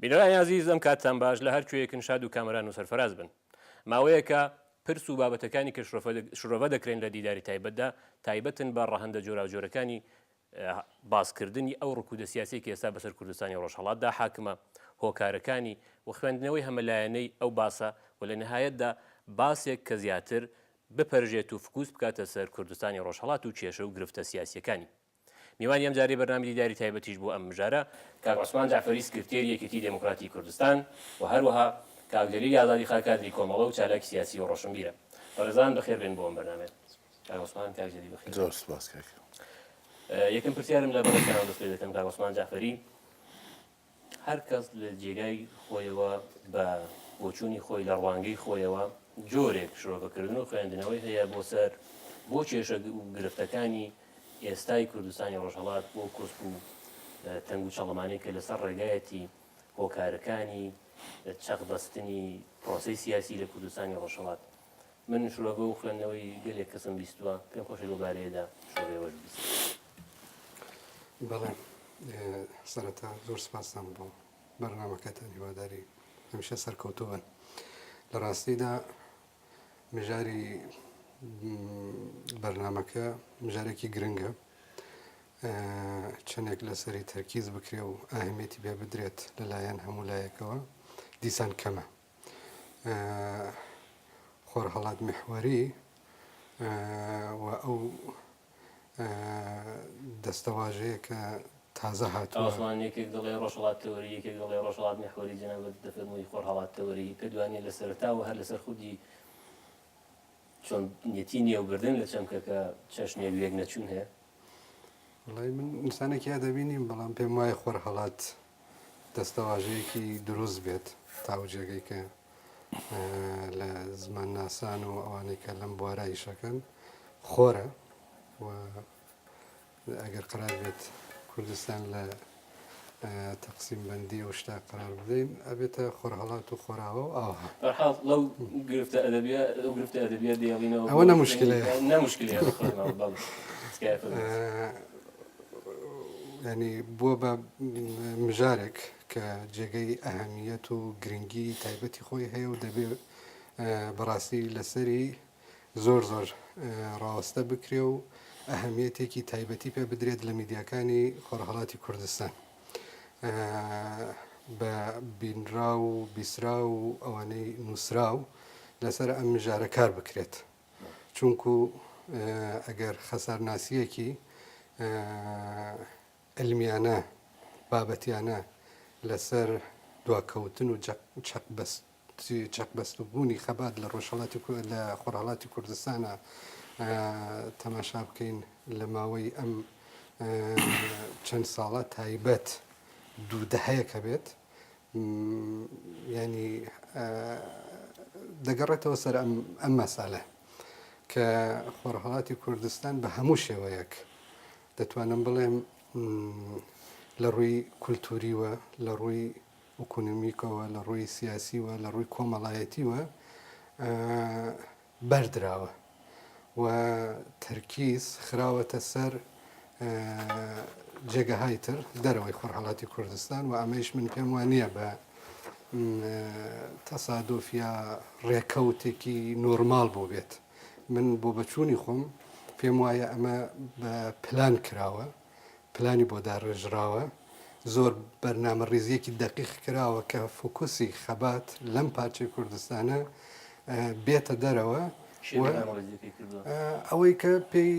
بینەرانی ئازیز ئەم کاتتان باش لە هەر کوێیەکن شاد و کامەران و سەرفەراز بن. ماوەیەکە پرس و بابەتەکانی کە شرۆڤە دەکرێن لە دیداری تایبەتدا تایبەتن بە ڕەهەندە جۆراوجۆرەکانی باسکردنی ئەو ڕکودە سیاسیەی کە ئێستا بەسەر کوردستانی ڕۆژهەڵاتدا حاکمە، هۆکارەکانی و خوێندنەوەی هەمەلایەنەی ئەو باسە و لە نهایەتدا باسێک کە زیاتر بپەرژێت و فکوس بکاتە سەر کوردستانی ڕۆژهەڵات و کێشە و گرفتە سیاسیەکانی. میوانی ئەمجارەی بەرنامەی دیداری تایبەتیش بۆ ئەم مژارە، کاک عوسمان جەعفەری سکرتێری یەکێتیی دێموکراتی کوردستان و هەروەها کاک جەلیلی ئازادیخا کادری کۆمەڵە و چالاکی سیاسی و ڕۆشنبیرە. بەڕێزان بەخێر بێن بۆ ئەم بەرنامەیە. کاک عوسمان، کاک جەلیل بەخێر بێن. زۆر سوپاس کاک. یەکەم پرسیارم لە بەڕێزتانەوە دەست پێ دەکەم کاک عوسمان جەعفەری، هەر کەس لە جێگای خۆیەوە بە بۆچوونی خۆی لە ڕوانگەی خۆیەوە جۆرێک شرۆڤەکردن و خوێندنەوەی هەیە بۆ سەر بۆ کێشە و گرفتەکانی ئێستای کوردستانی ڕۆژهەڵات بۆ کۆسپ و تەنگ و چەڵەمانەی کە لەسەر ڕێگایەتی هۆکارەکانی چەقبەستنی پرۆسەی سیاسی لە کوردستانی ڕۆژهەڵات من شرۆڤە و خوێندنەوەی گەلێک کەسم بیستووە، پێم خۆشە لەو بارەیەدا شرۆڤەی ئێوەش ببیستم. بەڵێ سەرەتا زۆر سپاستان بۆ بەرنامەکەتان هیواداری هەمیشە سەرکەوتوو بن. لە ڕاستیدا مژاری بەرنامەکە مژارێکی گرنگە چەندێک لەسەری تەرکیز بکرێ و ئاهمیەتی پێ بدرێت لەلایەن هەموو لایەکەوە دیسان کەمە. خۆرهەڵات میحوەری و ئەو دەستەواژەیە کە تازە هاتووە. ئاسمان یەکێک دەڵێ ڕۆژهەڵات تەوەری، یەکێک دەڵێ ڕۆژهەڵات میحوەری، جەنابت دەفەرمووی خۆرهەڵات تەوەری، پێت وانییە لە سەرەتاوە هەر لەسەر خودی چۆنیەتی نێوبردن لە چەمکەکە چەشنێک وێک نەچوون هەیە؟ وەڵای من ئینسانێکی ئەدەبی نیم، بەڵام پێم وایە خۆرهەڵات دەستەواژەیەکی دروست بێت تا ئەو جێگەی کە لە زمانناسان و ئەوانەی کە لەم بوارە ئیشەکەن خۆرە و ئەگەر قرار بێت کوردستان لە تەقسیم بەندی ئەو شتا قرار بدەین ئەبێتە خۆرهەڵات و خۆراوە و ئاوها. بەرحاڵ لەو گرفتە ئەدەبیە ئەو گرفتە ئەدەبیە دێڵینەوە ئەوە نە مشکلەیە نە مشکلەیە بەڵێ تکایە فەرموو. یانی بووە بە مژارێک کە جێگەی ئەهەمیەت و گرنگی تایبەتی خۆی هەیە و دەبێ بەڕاستی لەسەری زۆر زۆر ڕاوەستە بکرێ و ئەهەمیەتێکی تایبەتی پێ بدرێت لە میدیاکانی خۆرهەڵاتی کوردستان بە بینراو و بیسراو و ئەوانەی نووسراو لەسەر ئەم مژارە کار بکرێت. چونکو ئەگەر خەسارناسییەکی عیلمیانە، بابەتیانە لەسەر دواکەوتن و چەقبەستووبوونی خەبات لە ڕۆژهەڵاتی لە خۆرهەڵاتی کوردستانا تەماشا بکەین لە ماوەی ئەم چەند ساڵە تایبەت دوو دەهەیەک هەبێت یانی دەگەڕێتەوە سەر ئەم ئەم مەسالە کە خۆرهەڵاتی کوردستان بە هەموو شێوەیەک دەتوانم بڵێم لە ڕووی کولتوریوە لە ڕووی ئۆکۆنۆمیکەوە لە ڕووی سیاسیوە لە ڕووی کۆمەڵایەتیوە بەردراوە و تەرکیز خراوەتە سەر جێگەهای تر دەرەوەی خۆرهەڵاتی کوردستان و ئەمەیش من پێم وا نییە بە تەسادۆف یا ڕێکەوتێکی نۆرماڵ بوو بێت من بۆ بەچوونی خۆم پێم وایە ئەمە بە پلان کراوە پلانی بۆ داڕێژراوە، زۆر بەرنامەڕیزییەکی دەقیق کراوە کە فوکوسی خەبات لەم پارچەی کوردستانە بێتە دەرەوە. کێ بەرنامەڕێزییەکەی کردووە؟ ئەوەی کە پێی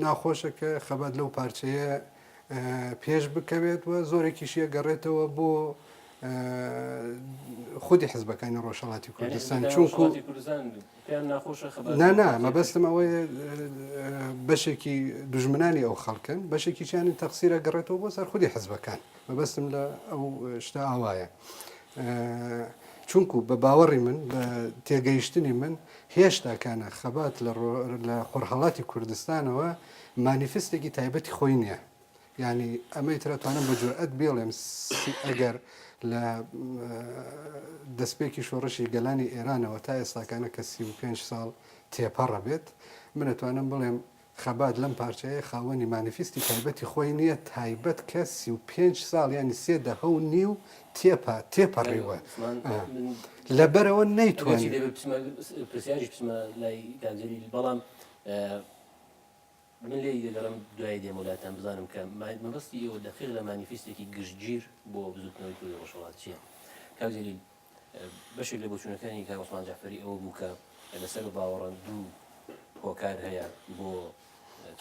ناخۆشە کە خەبات لەو پارچەیە پێش بکەوێت و زۆرێکیشی ئەگەڕێتەوە بۆ خودی حزبەکانی ڕۆژهەڵاتی کوردستان چونکو نا نا مەبەستم ئەوەیە بەشێکی دوژمنانی ئەو خەڵکن بەشێکیشیانی تەقسیرە گەڕێتەوە بۆ سەر خودی حزبەکان مەبەستم لە ئەو شتە ئاوایە چونکو بە باوەڕی من بە تێگەیشتنی من هێشتاکانە خەبات لە خۆرهەڵاتی کوردستانەوە مانیفستێکی تایبەتی خۆی نییە یانی ئەمەی تر ئەتوانم بە جورئەت بیڵێم ئەگەر لە دەستپێکی شۆڕشی گەلانی ئێرانەوە تا ئێستاکانە کە 35 ساڵ تێپەڕە بێت من ئەتوانم بڵێم خەبات لەم پارچەیە خاوەنی مانیفیستی تایبەتی خۆی نییە، تایبەت کە 35 ساڵ یانی سێ دەهە و نیو تێپا تێپەڕیوە لەبەرئەوە نەیتوانی. ئەگەرچی دەبێ بچمە پرسیاریش بچمە لای کاک جەلیل بەڵام من لێی دەگەڕێم دوایی دێمەوە لاتان بزانم کە مەبەستی ئێوە دەقیق لە مانیفیستێکی گشتگیر بۆ بزووتنەوەی کوردی ڕۆژهەڵات چییە؟ کاک جەلیل بەشێک لە بۆچوونەکانی کاک عوسمان جەعفەری ئەوە بوو کە لەسەر باوەڕن دوو هۆکار هەیە بۆ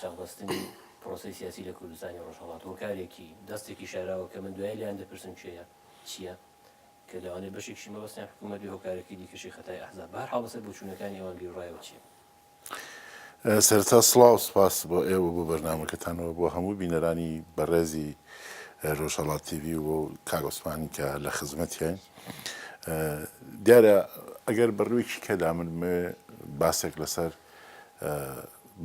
چەقبەستنی پرۆسەی سیاسی لە کوردستانی ڕۆژهەڵات هۆکارێکی دەستێکی شاراوە کە من دوایی لێیان دەپرسم کێیە چییە کە لەوانەیە بەشێکیشی مەبەستیان حکوومەت بێ هۆکارەکەی دیکەشی خەتای ئەحزاب بەهەرحاڵ لەسەر بۆچوونەکانی ئەوان بیروڕایەوە چییە؟ سەرەتا سڵاو سپاس بۆ ئێوە بۆ بەرنامەکەتانەوە بۆ هەموو بینەرانی بەڕێزی ڕۆژهەڵات تیڤی و کاک عوسمانی کە لە خزمەتیان دیارە ئەگەر بە ڕوویەکی کەدا من باسێک لەسەر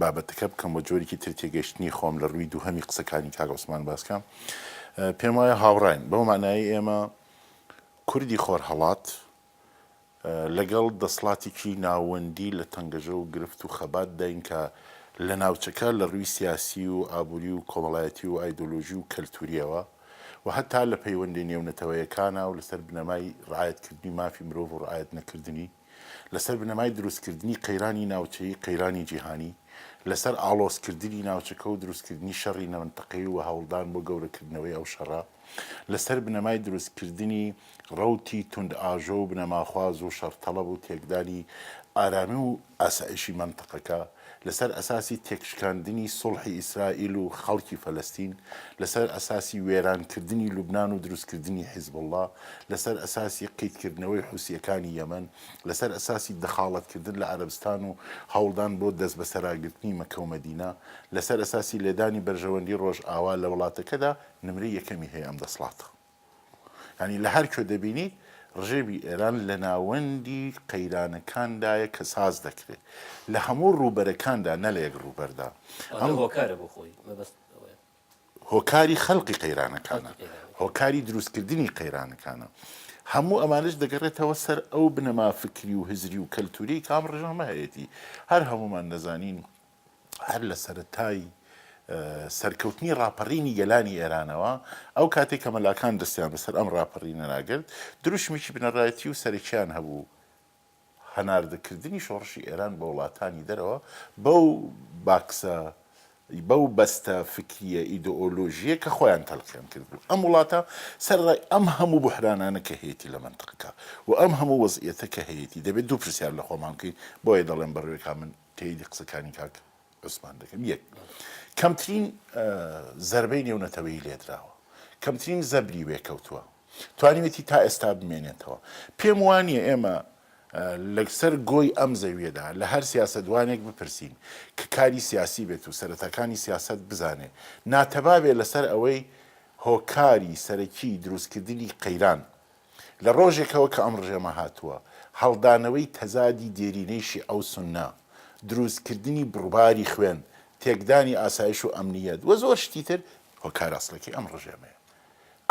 بابەتەکە بکەم بە جۆرێکی تر تێگەشتنی خۆم لە ڕووی دووهەمی قسەکانی کاک عوسمان باسکەم پێم وایە هاوڕاین بەو معنایی ئێمە کوردی خۆرهەڵات لەگەڵ دەسڵاتێکی ناوەندی لە تەنگەژە و گرفت و خەبات داین کە لە ناوچەکە لە ڕووی سیاسی و ئابووری و کۆمەڵایەتی و ئایدۆلۆژی و کەلتوورییەوە و هەتا لە پەیوەندە نێونەتەوەیەکانا و لەسەر بنەمای ڕعایەتکردنی مافی مرۆڤ و ڕعایەت نەکردنی، لەسەر بنەمای دروستکردنی قەیرانی ناوچەیی قەیرانی جیهانی، لەسەر ئاڵۆزکردنی ناوچەکە و دروستکردنی شەڕی نەمنتەقەیی و هەوڵدان بۆ گەورەکردنەوەی ئەو شەڕە، لەسەر بنەمای دروستکردنی ڕەوتی توندئاژۆ و بنەماخواز و شەڕتەڵەب و تێکدانی ئارامی و ئاسایشی مەنتقەکە، لەسەر ئەساسی تێکشکاندنی سوڵحی ئیسرائیل و خەڵکی فەلەستین، لەسەر ئەساسی وێرانکردنی لوبنان و دروستکردنی حیزبوڵڵا، لەسەر ئەساسی قیتکردنەوەی حوسییەکانی یەمەن، لەسەر ئەساسی دەخاڵەتکردن لە عەرەبستان و هەوڵدان بۆ دەستبەسەراگرتنی مەکە و مەدینە، لەسەر ئەساسی لێدانی بەرژەوەندی ڕۆژئاوا لە وڵاتەکەدا نمرەی یەکەمی هەیە ئەم دەسڵاتە. یانی لە هەر کوێ دەبینیت ڕژێمی ئێران لە ناوەندی قەیرانەکاندایە کە ساز دەکرێت لە هەموو ڕووبەرەکاندا نە لە یەک ڕووبەردا. ئەم هۆکارە بۆ خۆی مەبەست ئەوەیە. هۆکاری خەلقی قەیرانەکانە، هۆکاری دروستکردنی قەیرانەکانە. هەموو ئەمانەش دەگەڕێتەوە سەر ئەو بنەما فکری و هزری و کەلتوریەی کە ئەم ڕژێمە هەیەتی. هەر هەموومان دەزانین هەر لە سەرەتای سەرکەوتنی ڕاپەڕینی گەلانی ئێرانەوە، ئەو کاتەی کە مەلاکان دەستیان بەسەر ئەم ڕاپەڕینە ناگرت، دروشمێکی بنەڕەتی و سەرەکییان هەبوو، هەناردەکردنی شۆڕشی ئێران بە وڵاتانی دەرەوە بەو باکسە، بەو بەستە فکرییە ئیدۆئۆلۆژییە کە خۆیان تەلقیان کردبوو. ئەم وڵاتە سەرەڕای ئەم هەموو بوحرانانە کە هەیەتی لە مەنتقەکە و ئەم هەموو وەزعیەتە کە هەیەتی، دەبێت دوو پرسیار لە خۆمان بکەین، بۆیە دەڵێم بەڕوێکا من تەییدی قسەکانی کاک عوسمان دەکەم. یەک، کەمترین زەربەی نێونەتەوەیی لێدراوە، کەمترین زەبری وێکەوتووە، توانیوێتی تا ئێستا بمێنێتەوە. پێم وا نییە ئێمە لەسەر گۆی ئەم زەویەدا لە هەر سیاسەتوانێک بپرسین کە کاری سیاسی بێت و سەرەتاکانی سیاسەت بزانێ، ناتەبا بێ لەسەر ئەوەی هۆکاری سەرەکی دروستکردنی قەیران لە ڕۆژێکەوە کە ئەم ڕژێمە هاتووە، هەڵدانەوەی تەزادی دێرینەی شیعە و سوننە، دروستکردنی بڕباری خوێن، تێکدانی ئاسایش و ئەمنییەت و زۆر شتی تر هۆکارە ئەسڵیەکەی ئەم ڕژێمەیە.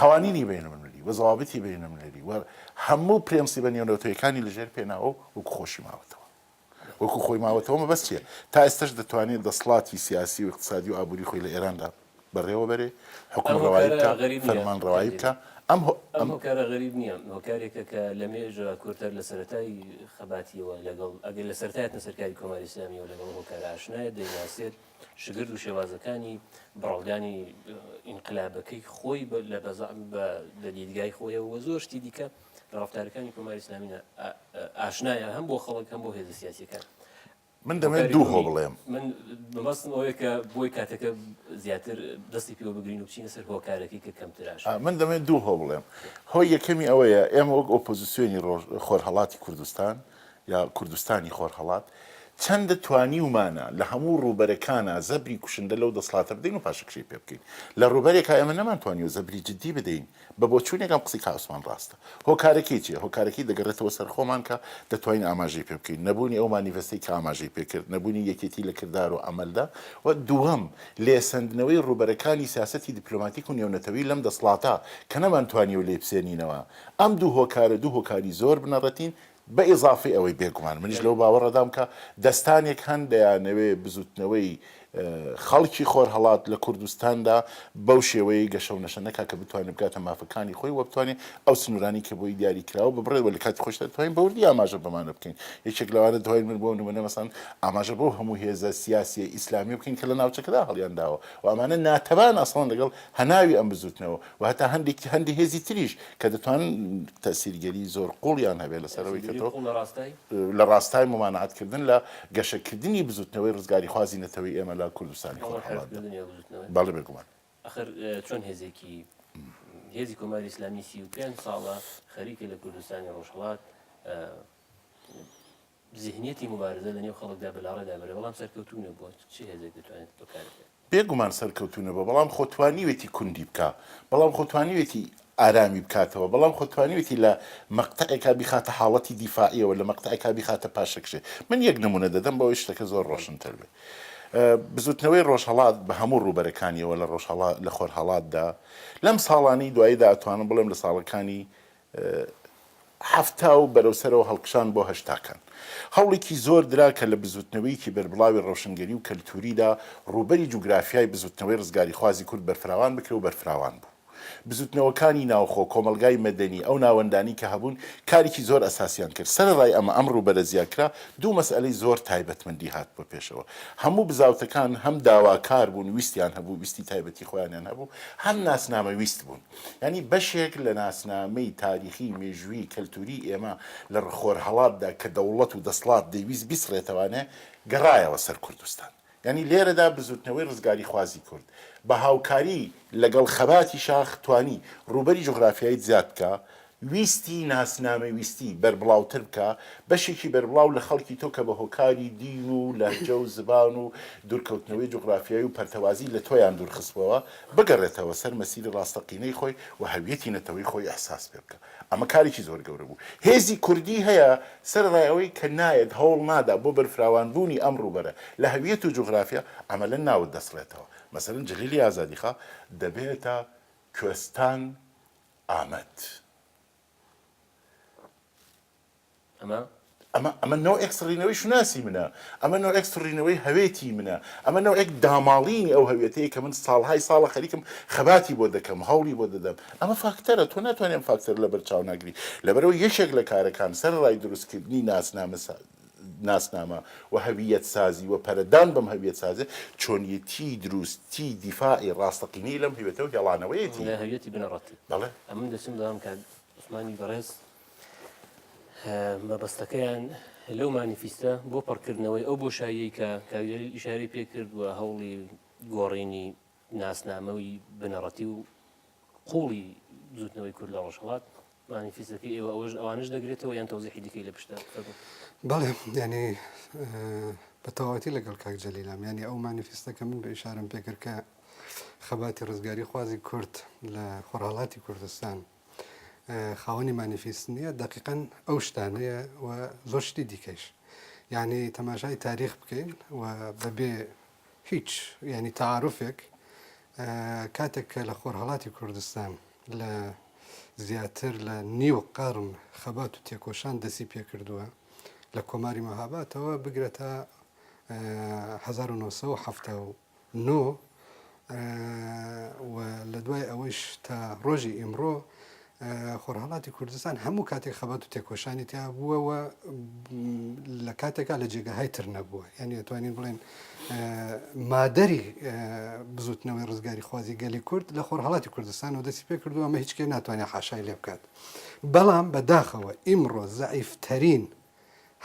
قەوانینی بەینولمللی و زەوابتی بەینولمللی و هەموو پرێنسیبە نێونەتەوەیەکانی لەژێر پێ ناوە و وەکو خۆشی ماوەتەوە. وەکو خۆی ماوەتەوە مەبەست چیە؟ تا ئێستەش دەتوانێت دەسڵاتی سیاسی و ئیقتسادی و ئابووری خۆی لە ئێراندا بەڕێوە بەرێ، ئەم حوکمڕەوایی هۆکارە بکا، غەریب نییە فەرمانڕەوایی کاک بکا. جەلیل. ئەم هۆ ئەم ئەم. هۆکارە غەریب نییە، هۆکارێکە کە لە مێژە کورتەر لە سەرەتای خەباتیەوە لەگەڵ ئەگەر لە سەرەتای هاتنە سەر کاری کۆماری ئیسلامیەوە لەگەڵ ئەو هۆکارە ئاشنایە، دەیناسێت، شگرد و شێوازەکانی بڕەودانی ئینقلابەکەی خۆی بە لە بە بە لە دیدگای خۆیەوە و زۆر شتی دیکە لە ڕەفتارەکانی کۆماری ئیسلامی ئاشنایە هەم بۆ خەڵک هەم بۆ هێزە سیاسیەکان. من دەمەوێت هۆکاری دوو هۆ دووەمی بڵێم. من مەبەستم ئەوەیە کە بۆی کاتەکە زیاتر دەستی پێوە بگرین و بچینە سەر هۆکارەکەی کە کەمتر ئاشنایە. من دەمەوێت دوو هۆ بڵێم. هۆی یەکەمی ئەوەیە ئێمە وەک ئۆپۆزیسیۆنی ڕۆژ خۆرهەڵاتی کوردستان یا کوردستانی خۆرهەڵات چەندە توانیومانە لە هەموو ڕووبەرەکانا زەبری کوشندە لەو دەسڵاتە بدەین و پاشەکشەی پێ بکەین. لە ڕووبەرێکا ئێمە نەمانتوانیوە زەبری جدی بدەین. بە بۆچوونێک ئەم قسەی کاک عوسمان ڕاستە. هۆکارەکەی چییە؟ هۆکارەکەی دەگەڕێتەوە سەر خۆمان کە دەتوانین ئاماژەی پێ بکەین، نەبوونی ئەو مانیڤێستەی کە ئاماژەی پێ کرد، نەبوونی یەکێتی لە کردار و عەمەلدا و دووەم لێسەندنەوەی ڕووبەرەکانی سیاسەتی دیپلۆماتیک و نێونەتەوەیی لەم دەسڵاتە کە نەمانتوانیوە لێی بسێنینەوە. ئەم دوو هۆکارە دوو هۆکاری زۆر بنەڕەتین بە ئیزافەی ئەوەی بێگومان منیش لەو باوەڕەدام کە دەستانێک هەن دەیانەوێ بزووتنەوەی خەڵکی خۆرهەڵات لە کوردستاندا بەو شێوەیەی گەشە و نەشە نەکا کە بتوانێت بگاتە مافەکانی خۆی و بتوانێت ئەو سنوورانەی کە بۆی دیاری کراوە ببڕێت و لە کاتی خۆشدا دەتوانین بە وردی ئاماژە بەمانە بکەین. یەکێک لەوانە دەتوانین من بۆ نموونە مەسەڵەن ئاماژە بەو هەموو هێزە سیاسییە ئیسلامییە بکەین کە لە ناوچەکەدا هەڵیان داوە و ئەمانە ناتەبان ئەسڵەن لەگەڵ هەناوی ئەم بزووتنەوە و هەتا هەندێک هەندێ هێزی تریش کە دەتوانن تەئسیرگەری زۆر قووڵیان هەبێت لەسەر ئەوەی کە تۆ لە ڕاستای مومانەعەت کردن لە گەشەکردنی بزووتنەوەی ڕزگاریخوازی نەتەوەی ئێمە لە کوردستانی خۆرهەڵاتدا. بەڵێ بێگومان. ئەخر چۆن هێزێکی هێزی کۆماری ئیسلامی 35 ساڵە خەریکە لە کوردستانی ڕۆژهەڵات زیهنیەتی موبارزە لە نێو خەڵکدا بەلاڕێدا بەرێ، بەڵام سەرکەوتوو نەبووە، چ هێزێک دەتوانێت بەکارت بێت؟ بێگومان سەرکەوتوو نەبووە، بەڵام خۆ توانیوێتی کوندی بکا، بەڵام خۆ توانیوێتی ئارامی بکاتەوە، بەڵام خۆ توانیوێتی لە مەقتەعێکا بیخاتە حاڵەتی دیفاعیەوە، لە مەقتەعێکا بیخاتە پاشەکشێ. من یەک نموونە دەدەم بەوەی شتەکە زۆر ڕۆشنتر بێ. بزووتنەوەی ڕۆژهەڵات بە هەموو ڕووبەرەکانیەوە لە ڕۆژهەڵات، لە خۆرهەڵاتدا لەم ساڵانەی دواییدا ئەتوانم بڵێم لە ساڵەکانی 70 و بەرەو سەرەوە هەڵکشان بۆ هەشتاکان. هەوڵێکی زۆر درا کە لە بزووتنەوەیەکی بەربڵاوی ڕەوشنگەری و کەلتووریدا ڕووبەری جوگرافیای بزووتنەوەی ڕزگاریخوازی کورد بەرفراوان بکرێ و بەرفراوان بوو. بزووتنەوەکانی ناوخۆ، کۆمەڵگای مەدەنی، ئەو ناوەندانەی کە هەبوون کارێکی زۆر ئەساسیان کرد. سەرەڕای ئەمە ئەم ڕووبەرە زیادکرا، دوو مەسئەلەی زۆر تایبەتمەندی هاتبووە پێشەوە. هەموو بزاوتەکان هەم داواکار بوون، ویستیان هەبوو، ویستی تایبەتی خۆیانیان هەبوو، هەم ناسنامەویست بوون. یانی بەشێک لە ناسنامەی تاریخی، مێژوویی، کەلتووری ئێمە لە خۆرهەڵاتدا کە دەوڵەت و دەسڵات دەیویست بیسڕێتەوانێ، گەڕایەوە سەر کوردستان. یانی لێرەدا بزووتنەوەی ڕزگاریخوازی کورد بە هاوکاری لەگەڵ خەباتی شاخ توانی ڕووبەری جوغرافیایت زیاد بکا، ویستی ناسنامەویستی بەربڵاوتر بکا، بەشێکی بەربڵاو لە خەڵکی تۆ کە بە هۆکاری دین و لەهجە و زبان و دوورکەوتنەوەی جوغرافیایی و پەرتەوازی لە تۆیان دوورخستبۆوە، بگەڕێتەوە سەر مەسیری ڕاستەقینەی خۆی و هەویەتی نەتەوەی خۆی ئیحساس پێ بکا. ئەمە کارێکی زۆر گەورە بوو. هێزی کوردی هەیە، سەرەڕای ئەوەی کە نایەت، هەوڵ نادا بۆ بەرفراوانبوونی ئەم ڕووبەرە لە هەویەت و جوغرافیا، عەمەلەن ناوت دەسڕێتەوە. مەسەلەن جەلیلی ئازادیخوا دەبێتە کوێستان ئامەد. ئەمە ئەمە ئەمە نەوعێک سڕینەوەی شوناسی منە، ئەمە نەوعێک سڕینەوەی هەوێتی منە، ئەمە نەوعێک داماڵینی ئەو هەوێتەیە کە من ساڵهای ساڵە خەریکم خەباتی بۆ دەکەم، هەوڵی بۆ دەدەم. ئەمە فاکتەرە، تۆ ناتوانی ئەم فاکتەرە لەبەر چاو ناگری. لەبەرئەوەی یەکێک لە کارەکان سەرەڕای دروستکردنی ناسنامە ناسنامە و هەویەت سازی و پەرەدان بەم هەویەت سازیە، چۆنیەتی دروستی دیفاعی ڕاستەقینەی لەم هەویەتە و هێڵانەوەیەتی. لە هەویەتی بنەڕەتی. بەڵێ. ئەمن دەچم دەڵێم کاک عوسمانی بەڕێز مەبەستەکەیان لەو مانیفیستە بۆ پڕکردنەوەی ئەو بۆشاییەی کە کاک جەلیل ئیشارەی پێکرد و هەوڵی گۆڕینی ناسنامەی بنەڕەتی و قوڵی بزوتنەوەی کورد لە ڕۆژهەڵات مانیفیستەکەی ئێوە ئەوەش ئەوانش دەگرێتەوە یان تەوزیحی دیکەی لە پشتە فەرموو. بەڵێ یانی بە تەواوەتی لەگەڵ کاک جەلیلام یانی ئەو مانیفیستە کە من بە ئیشارەم پێکرد کە خەباتی ڕزگاری خوازی کورد لە خۆرهەڵاتی کوردستان خاوەنی مانیفیست نییە دەقیقەن ئەو شتانەیە و زۆر شتی دیکەیش یعنی تەماشای تاریخ بکەین و بەبێ هیچ یعنی تەعاروفێک کاتێک کە لە خۆرهەڵاتی کوردستان لە زیاتر لە نیو قەرن خەبات و تێکۆشان دەسی پێکردووە لە کۆماری مەهاباتەوە بگرە تا 1979 و لە دوای ئەوەیش تا ڕۆژی ئیمڕۆ خۆرهەڵاتی کوردستان هەموو کاتێک خەبات و تێکۆشانی تیا بووە و لە کاتێکا لە جێگەهای تر نەبووە یعنی ئەتوانین بڵێن مادەری بزوتنەوەی ڕزگاری خوازی گەلی کورد لە خۆرهەڵاتی کوردستان و دەستی پێ کردووە ئەمە هیچ کێ ناتوانێت حاشای لێ بکات بەڵام بەداخەوە ئیمڕۆ زەعیفترین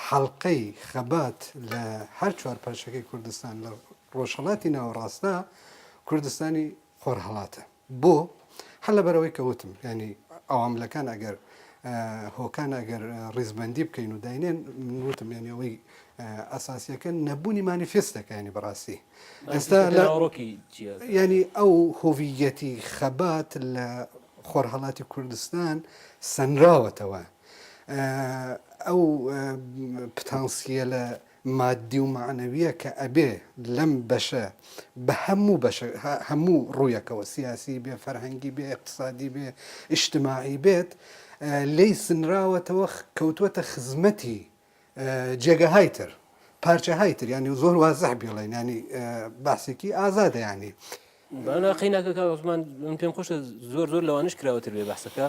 حەڵقەی خەبات لە هەر چوار پارچەکەی کوردستان لە ڕۆژهەڵاتی ناوەڕاستدا کوردستانی خۆرهەڵاتە. بۆ؟ هەر لەبەرئەوەی کە وتم یانی عەواملەکان ئەگەر هۆکان ئەگەر ڕیزبەندی بکەین و داینێن من وتم یانی ئەوەی ئەساسیەکە نەبوونی مانیفێستەکە ینی بەڕاستی ئێستا لە ینی ئەو هۆڤیەتی خەبات لە خۆرهەڵاتی کوردستان سەنراوەتەوە ئەو پتانسیەلە مادی و مەعنەویە کە ئەبێ لەم بەشە بە هەموو بەشە هەموو ڕوویەکەوە سیاسی بێ فەرهەنگی بێ ئیقتسادی بێ ئیجتماعی بێت لێی سنراوەتەوە کەوتووەتە خزمەتی جێگەهای تر. پارچەهای تر یانی زۆر وازح بیڵێن ینی باسێکی ئازادە ینی بانا قەیناکە کاک عوسمان من پێم خۆشە زۆر زۆر لەوانش کراوەتر بێ بەحسەکە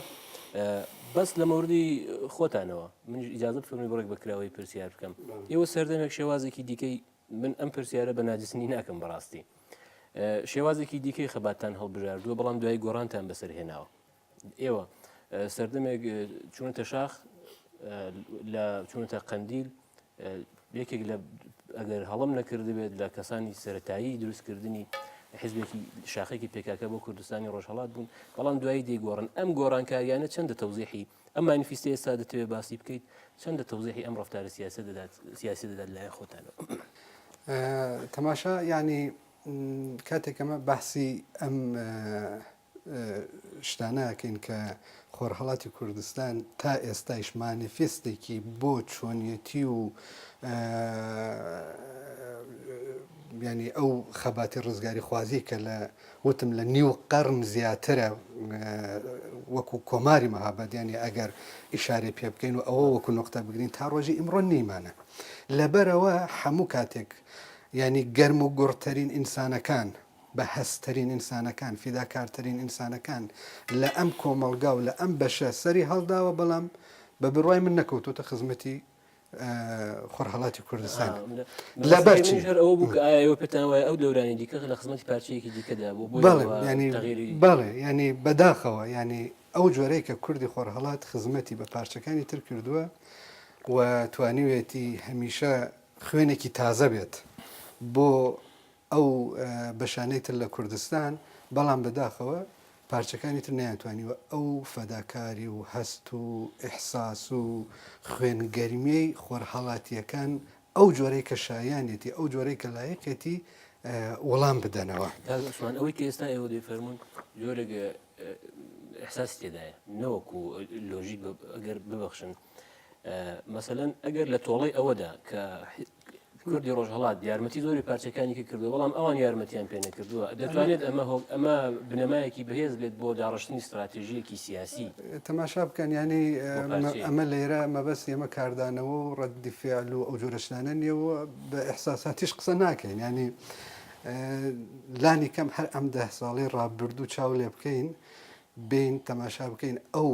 بەس لە مەوردی خۆتانەوە من ئیجازە بفەرمی بڕێک بە کراوەی پرسیار بکەم ئێوە سەردەمێک شێوازێکی دیکەی من ئەم پرسیارە بە ناجسنی ناکەم بەڕاستی شێوازێکی دیکەی خەباتتان هەڵبژاردووە بەڵام دوای گۆڕانتان بەسەر هێناوە ئێوە سەردەمێک چوونەتە شاخ لە چوونەتە قەندیل یەکێک لە ئەگەر هەڵم نەکردبێت لە کەسانی سەتایی دروستکردنی حزبێکی شاخێکی پێکاکە بۆ کوردستانی ڕۆژهڵات بوون بەڵام دوایی دەیگۆڕن ئەم گۆڕانکاریانە چەندە تەوزیحی ئەم مانیفیستە ئێستا دەتەوێت باسی بکەیت چەندە تەوزیحی ئەم ڕفتارە سیاسە دەدات سیاسی دەدات لایەن خۆتانەوە تەماشا یعنی کاتێک ئەمە بەحسی ئەم شتانە ئەکەین کە خۆرهەڵاتی کوردستان تا ئێستایش مانیفستێکی بۆ چۆنیەتی و ینی ئەو خەباتی ڕزگاری خوازی کە لە وتم لە نیو قەرن زیاترە وەکو کۆماری مەهاباد ینی ئەگەر ئیشارەی پێ بکەین و ئەوە وەکو نقطە بگرین تا ڕۆژی ئیمڕۆ نیمانە لەبەرەوە هەموو کاتێک ینی گەرم و گوڕترین ئینسانەکان بە هەستترین ئینسانەکان، فیداکارترین ئینسانەکان لە ئەم کۆمەڵگا و لە ئەم بەشە سەری هەڵداوە، بەڵام بە بڕوای من نەکەوتۆتە خزمەتی خۆرهەڵاتی کوردستان. لەبەر چی؟ هەر ئەوە بوو کە ئایا ئێوە پێتان وایە ئەو دەورانی دیکە لە خزمەتی پارچەیەکی دیکەدا بوو بۆیە بەڵێ، یانی بەڵێ، یانی بەداخەوە، یانی ئەو جۆرەی کە کوردی خۆرهەڵات خزمەتی بە پارچەکانی تر کردووە و توانیوێتی هەمیشە خوێنێکی تازە بێت بۆ ئەو بەشانەی تر لە کوردستان، بەڵام بەداخەوە پارچەکانی تر نەیانتوانیوە ئەو فەداکاری و هەست و ئیحساس و خوێن گەرمیەی خۆرهەڵاتییەکان ئەو جۆرەی کە شایانیەتی، ئەو جۆرەی کە لایقیەتی وەڵام بدەنەوە. کاک عوسمان ئەوەی کە ئێستا ئێوە دەیفەرموون جۆرێک ئیحساسی تێدایە نەوەکو لۆژیک ئەگەر ببەخشن مەسەلەن ئەگەر لە تۆڵەی ئەوەدا کە کوردی ڕۆژهەڵات یارمەتی زۆری پارچەکانی کە کردو بەڵام ئەوان یارمەتیان پێ نەکردووە دەتوانێت ئەمە هۆک ئەمە بنەمایەکی بەهێز بێت بۆ داڕشتنی استراتێژیەکی سیاسی تەماشا بکەن ینی ئەمە لێرە مەبەست ئێمە کاردانەوە و ڕەدی فعل و ئەو جۆرە شتانە نییە و بە ئیحساساتیش قسە ناکەین ینی لانی کەم هەر ئەم ده ساڵەی ڕابردوو چاو لێ بکەین بێین تەماشا بکەین ئەو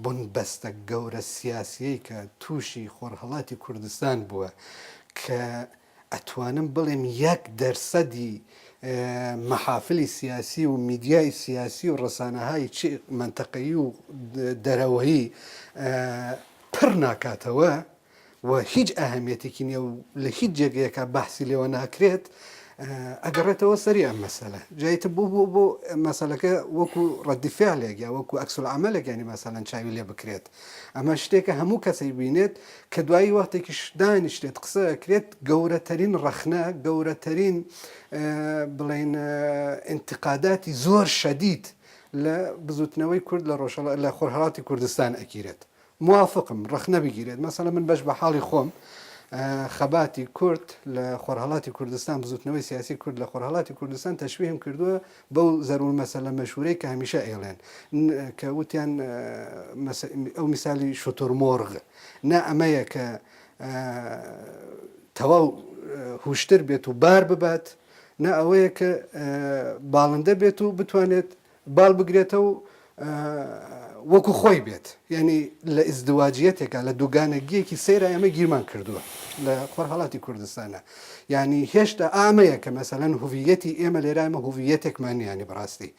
بنبەستە گەورە سیاسیەی کە تووشی خۆرهەڵاتی کوردستان بووە کە ئەتوانم بڵێم یەک دەرسەدی مەحافلی سیاسی و میدیای سیاسی و ڕسانەهای چ مەنتەقەیی و دەرەوەیی پڕ ناکاتەوە و هیچ ئەهەمیەتێکی نیە و لە هیچ جێگەیەکا بەحسی لێوە ناکرێت ئەگەڕێتەوە سەری ئەم مەسەلە جا ئیتر بۆ بۆ بۆ مەسەلەکە وەکو ڕەدی فعلێک یا وەکو عکس العملێک ینی مەسەلەن چاوی لێ بکرێت ئەمە شتێکە هەموو کەسەی بینێت کە دوایی وەختێکیش دانیشتێت قسە کرێت گەورەترین ڕەخنە گەورەترین بڵێن انتقاداتی زۆر شەدید لە بزوتنەوەی کورد لە ڕۆژهەڵات لە خۆرهەڵاتی کوردستان ئەگیرێت موافقم ڕەخنە بگیرێت، مەسەلەن من بەش بە حاڵی خۆم خەباتی کورد لە خۆرهەڵاتی کوردستان، بزوتنەوەی سیاسی کورد لە خۆرهەڵاتی کوردستان تەشبیهم کردووە بەو زەربولمەسەلە مەشهورەی کە هەمیشە ئەیڵێن کە وتیان ئەو میسالی شوتورمۆرغ نا ئەمەیە کە تەواو هوشتر بێت و بار ببات نا ئەوەیە کە باڵندە بێت و بتوانێت باڵ بگرێتەو وەکو خۆی بێت یعنی لە ئیزدواجیەتێکا لە دووگانەگیەکی سەیرا ئێمە گیرمان کردووە لە خۆرهەڵاتی کوردستانە یعنی هێشتا ئامەیە کە مەسەلەن هویەتی ئێمە لێرە ئێمە هویەتێکمان نییە ینی بەڕاستی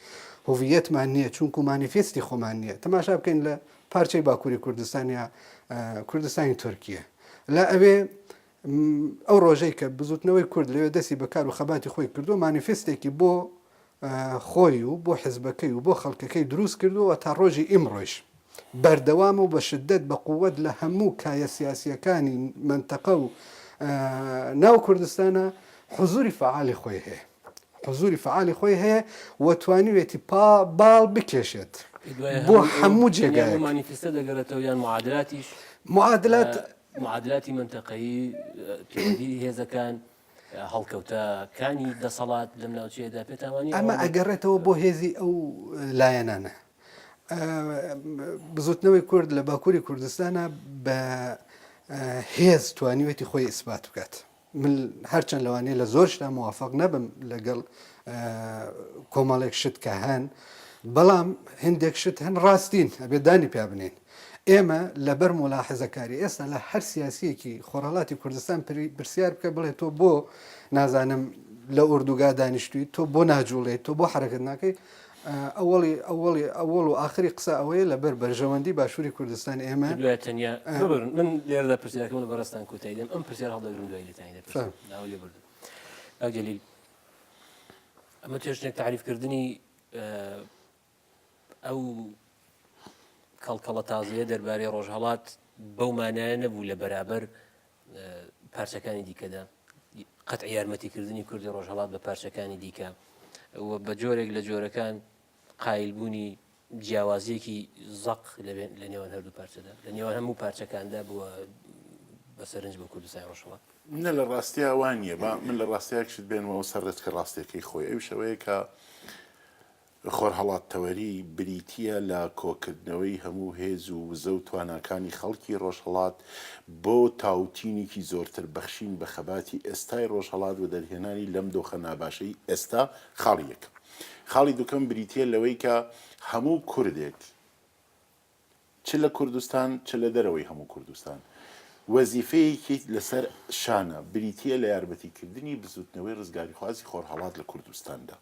هویەتمان نییە چونکو مانیفێستی خۆمان نییە تەماشا بکەین لە پارچەی باکووری کوردستان یا کوردستانی تورکیە لە ئەوێ ئەو ڕۆژەی کە بزوتنەوەی کورد لەوێ دەستی بە کار و خەباتی خۆی کردووە مانیفستێکی بۆ خۆی و بۆ حزبەکەی و بۆ خەڵکەکەی دروست کردووە و تا ڕۆژی ئیمڕۆیش بەردەوامە و بە شدەت بە قووەت لە هەموو کایە سیاسییەکانی مەنتەقە و ناو کوردستانا حزوری فەعالی خۆی هەیە. حزوری فەعالی خۆی هەیە و توانیوێتی پا باڵ بکێشێت بۆ هەموو جێگایەک. مانیفستە دەگەڕێتەوە یان معادلاتیش؟ معادلات معادلاتی مەنتەقەیی، پەیوەندی هێزەکان، هەڵکەوتەکانی دەسەڵات لەم ناوچەیەدا پێتان وانییە ئەمە ئەگەڕێتەوە بۆ هێزی ئەو لایەنانە. بزوتنەوەی کورد لە باکووری کوردستانە بە. هێز توانیوێتی خۆی ئیسبات بکات. من هەرچەند لەوانەیە لە زۆر شتا موافق نەبم لەگەڵ کۆمەڵێک شت کە هەن، بەڵام هندێک شت هەن ڕاستین ئەبێ دانی پیا بنێین. ئێمە لەبەر مولاحزەکاری ئێستا لە هەر سیاسیەکی خۆرهەڵاتی کوردستان پرسیار بکە بڵێ تۆ بۆ نازانم لە ئۆردوگا دانیشتووی تۆ بۆ ناجوڵێی تۆ بۆ حەرەکەت ناکەی ئەوەڵی ئەوەڵی ئەوەڵ و ئاخری قسە ئەوەیە لەبەر بەرژەوەندی باشووری کوردستان ئێمە دوای تەنیا ببرن من لێرەدا پرسیارەکەم لە بەڕێزتان کۆتایی دێم ئەم پرسیار هەڵدەگرم دوای لێتانی دەپرسم داوای لێبوردن کاک جەلیل ئەمە چێشتێک تعریفکردنی ئەو کەڵکەڵە تازەیە دەربارەی ڕۆژهەڵات بەو مانایە نەبوو لە بەرابەر پارچەکانی دیکەدا قەت یارمەتیکردنی کوردی ڕۆژهەڵات بە پارچەکانی دیکە و بە جۆرێک لە جۆرەکان قایلبوونی جیاوازیەکی زەق لە نێوان هەردوو پارچەدا لە نێوان هەموو پارچەکاندا بووە بە سەرنج بۆ کوردستانی ڕۆژهەڵات. نە لە ڕاستیا وا نییە با من لە ڕاستیا شت بێنمەوە سەر ڕێچکە ڕاستیەکەی خۆی ئەویش ئەوەیە کە خۆرهەڵاتتەوەری بریتییە لە کۆکردنەوەی هەموو هێز و وزە و تواناکانی خەڵکی ڕۆژهەڵات بۆ تاوتینێکی زۆرتر بەخشین بە خەباتی ئێستای ڕۆژهەڵات و دەرهێنانی لەم دۆخە ناباشەی ئێستا خاڵی یەکەم. خاڵی دوکەم بریتییە لەوەی کە هەموو کوردێک چ لە کوردستان چ لە دەرەوەی هەموو کوردستان وەزیفەیەکی لەسەر شانە، بریتییە لە یارمەتیکردنی بزووتنەوەی ڕزگاریخوازی خۆرهەڵات لە کوردستاندا.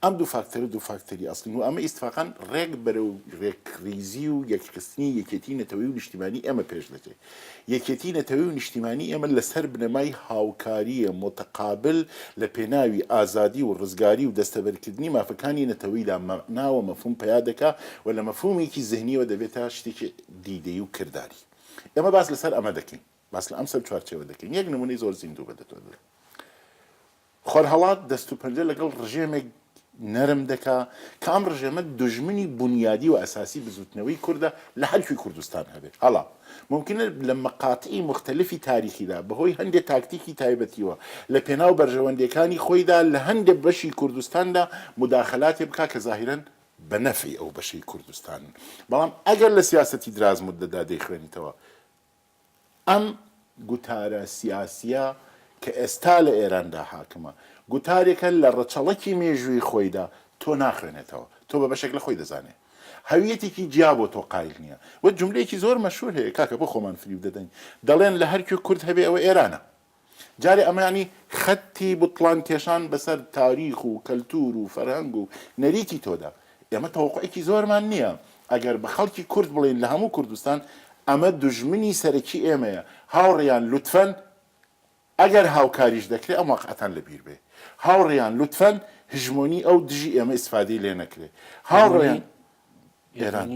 ئەم دوو فاکتەرە دوو فاکتەری ئەسڵین و ئەمە ئیتفاقەن ڕێک بەرەو ڕێکڕیزی و یەکخستنی یەکێتی نەتەوەیی و نیشتیمانی ئێمە پێش دەچێ. یەکێتی نەتەوەیی و نیشتیمانی ئێمە لەسەر بنەمای هاوکاریی موتەقابل لە پێناوی ئازادی و ڕزگاری و دەستەبەرکردنی مافەکانی نەتەوەیدا مەعنا و مەفهوم پەیا دەکا و لە مەفهومێکی زهنییەوە دەبێتە شتێکی دیدەیی و کرداری. ئێمە باس لەسەر ئەمە دەکەین. باس لە ئەم سەر چوارچێوە دەکەین. یەک نموونەی زۆر زیندوو بە دەتۆ دەدەم. خۆرهەڵات دەست و پەنجە لەگەڵ ڕژێمێک نەرم دەکا کە ئەم ڕژێمە دوژمنی بونیادی و ئەساسی بزوتنەوەی کوردە لە هەر کوێی کوردستان هەبێ. هەڵا مومکینە لە مەقاتعی موختەلفی تاریخیدا بە هۆی هەندێ تاکتیکی تایبەتیوە لە پێناو بەرژەوەندیەکانی خۆیدا لە هەندێ بەشی کوردستاندا موداخەلاتێ بکا کە زاهیرەن بە نەفعی ئەو بەشەی کوردستانن بەڵام ئەگەر لە سیاسەتی دراز موددەدا دەیخوێنیتەوە ئەم گوتارە سیاسییە کە ئێستا لە ئێراندا حاکمە، گوتارێکە لە ڕەچەڵەکی مێژووی خۆیدا تۆ ناخوێنێتەوە، تۆ بە بەشێک لە خۆی دەزانێ. هەویەتێکی جیا بۆ تۆ قایل نییە. وە جوملەیەکی زۆر مەشهوور هەیە، کاکە بۆ خۆمان فریو دەدەین، دەڵێن لە هەر کوێ کورد هەبێ ئەوە ئێرانە. جارێ ئەمە یانی خەتی بوتڵان کێشان بەسەر تاریخ و کەلتوور و فەرهەنگ و نەریتی تۆدا. ئێمە تەوەقوعێکی زۆرمان نییە ئەگەر بە خەڵکی کورد بڵێین لە هەموو کوردستان ئەمە دوژمنی سەرەکی ئێمەیە، هاوڕێیان لوتفەن ئەگەر هاوکاریش دەکرێ ئەم واقعەتان لەبیر بێ. هاوڕێیان لوتفەن هژمۆنی ئەو دژی ئێمە ئیستفادەی لێ نەکرێ. هاوڕێیان. ئێران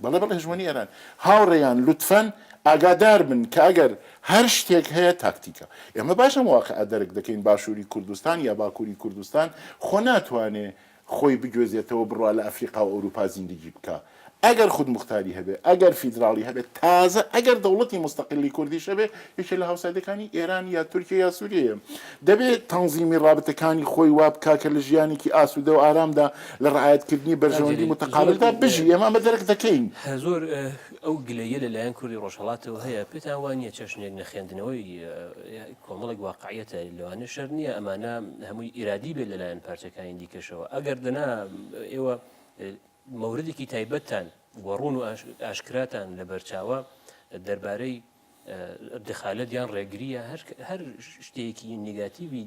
بەڵێ بەڵێ هەژمۆنی ئێران هاوڕێیان لوتفەن ئاگادار بن کە ئەگەر هەر شتێک هەیە تاکتیکە ئێمە باش ئەم واقعە دەرک دەکەین باشووری کوردستان یا باکووری کوردستان خۆ ناتوانێ خۆی بگوێزێتەوە بڕوا لە ئەفریقا و ئەوروپا زیندگی بکا ئەگەر خودموختاری هەبێ ئەگەر فیدراڵی هەبێ تازە ئەگەر دەوڵەتی موستەقیلی کوردیش هەبێ یەکێ لە هاوسایدەکانی ئێران یا تورکیە یا سوریەیە دەبێ تەنزیمی ڕابتەکانی خۆی وا بکا کە لە ژیانێکی ئاسوودە و ئارامدا لە ڕعایەتکردنی بەرژەوەندی متقابلدا بژی ئێمە ئەمە دەرک دەکەین. زۆر ئەو گلەییە لە لایەن کوردی ڕۆژهەڵاتەوە هەیە، پێتان وا نییە چەشنێک نەخوێندنەوەی کۆمەڵێک واقعیەتە، لەوانەیە شەرت نییە ئەمانە هەمووی ئیرادی بێت لەلایەن پارچەکانی دیکەشەوە، ئەگەر دەنا ئێوە مەوردێکی تایبەتتان و ڕوون و ئاشکراتان لەبەرچاوە دەربارەی دخالەت یان ڕێگریە هەر شتێکی نیگاتیوی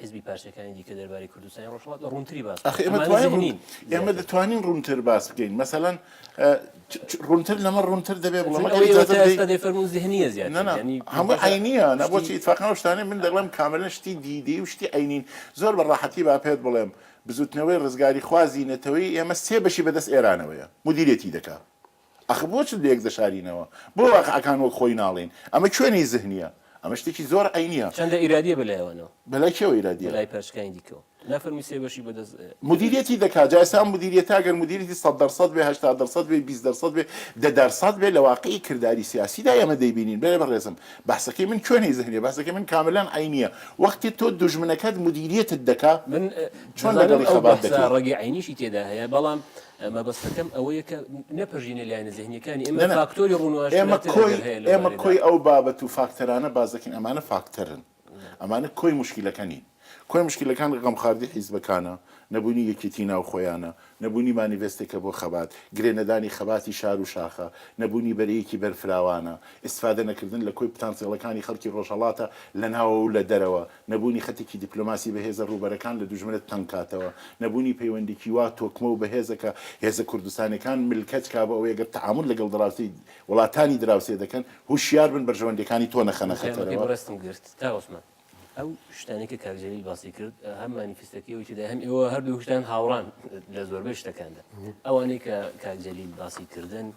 حزبی پارچەکانی دیکە دەربارەی کوردستانی ڕۆژهەڵات ڕوونتری باس ئەخ ئێمە توانین ئێمە دەتوانین ڕوونتر باس بکەین مەسەلەن ڕوونتر لەمە ڕوونتر دەبێ بڵێم فەرموو زهنیە زیاتر هەموو عینیە نە بۆچی ئیتفاقا ئەو شتانەی من دەڵێم کاملا شتی دیدەی و شتی عینین زۆر بە ڕاحەتی با پێت بڵێم بزوتنەوەی ڕزگاریخوازی نەتەوەی ئێمە سێ بەشی بەدەست ئێرانەوەیە مدیرێتی دەکا ئەخ بۆ چ لێک دەشارینەوە؟ بۆ واقعەکان وەک خۆی ناڵێین؟ ئەمە کوێنەی زهنیە؟ ئەمە شتێکی زۆر عەینیە. چەندە ئیرادیە بە لایەوەنەوە؟ بە لای کێوە ئیرادیە؟ بە لای پارچەکانی دیکەوە. نافەرمووی سێ بەشی بە دەست. مودیریەتی دەکا. جا ئێستا ئەم مودیریەتە ئەگەر مودیریەتی سەد دەرسەد بێ، 80 دەرسەد بێ، 20 دەرسەد بێ، دە دەرسەد بێ لە واقعی کرداری سیاسیدا ئێمە دەیبینین. بەرێ بەڕێزم بەحسەکەی من کوێنەی زهنیە؟ بەحسەکەی من کاملەن عەینیە. وەختی تۆ دوژمنەکەت مودیریەتت دەکا من چۆن دەزانم لەگەڵی ئەو خەبات بەحسە دەکەی؟ ڕەگی عەینیشی تێدا هەیە بەڵام. مەبەستەکەم ئەوەیە کە نەپەرژینە لایەنە زهنیەکانی ئێمە فاکتۆری ڕوون و ئێمە ئاشکراتر کۆی ئەگەر هەیە لەو ئێمە بارەیەدا. کۆی ئەو بابەت و فاکتەرانە باس دەکەین ئەمانە فاکتەرن ئەمانە کۆی موشکیلەکە نین. کۆی موشکیلەکان غەمخواردی حیزبەکانە، نەبوونی یەکێتی ناوخۆیانە، نەبوونی مانیڤێستێکە بۆ خەبات، گرێ نەدانی خەباتی شار و شاخە، نەبوونی بەرەیەکی بەرفراوانە، ئیستفادە نەکردن لە کۆی پتانسێڵەکانی خەڵکی ڕۆژهەڵاتە لە ناوەوە و لە دەرەوە، نەبوونی خەتێکی دیپلۆماسی بەهێزە ڕووبەرەکان لە دوژمنت تەنگ کاتەوە، نەبوونی پەیوەندێکی وا تۆکمە و بەهێزە کە هێزە کوردستانیەکان ملکەچ کا بۆ ئەوەی گەر تەعامول لەگەڵ دراوسێی وڵاتانی دراوسێ دەکەن هوشیار بن بەرژەوەندیەکانی تۆ نەخەنە من پەیامەکەی خەتەرەوە. بەڕێزتم گرت کاک عوسمان. ئەو شتانەی کە کاک جەلیل باسی کرد هەم مانیفستەکەی ئەوی تێدایە هەم ئێوە هەردووکتان هاوڕان لە زۆربەی شتەکاندا ئەوانەی کە کاک جەلیل باسی کردن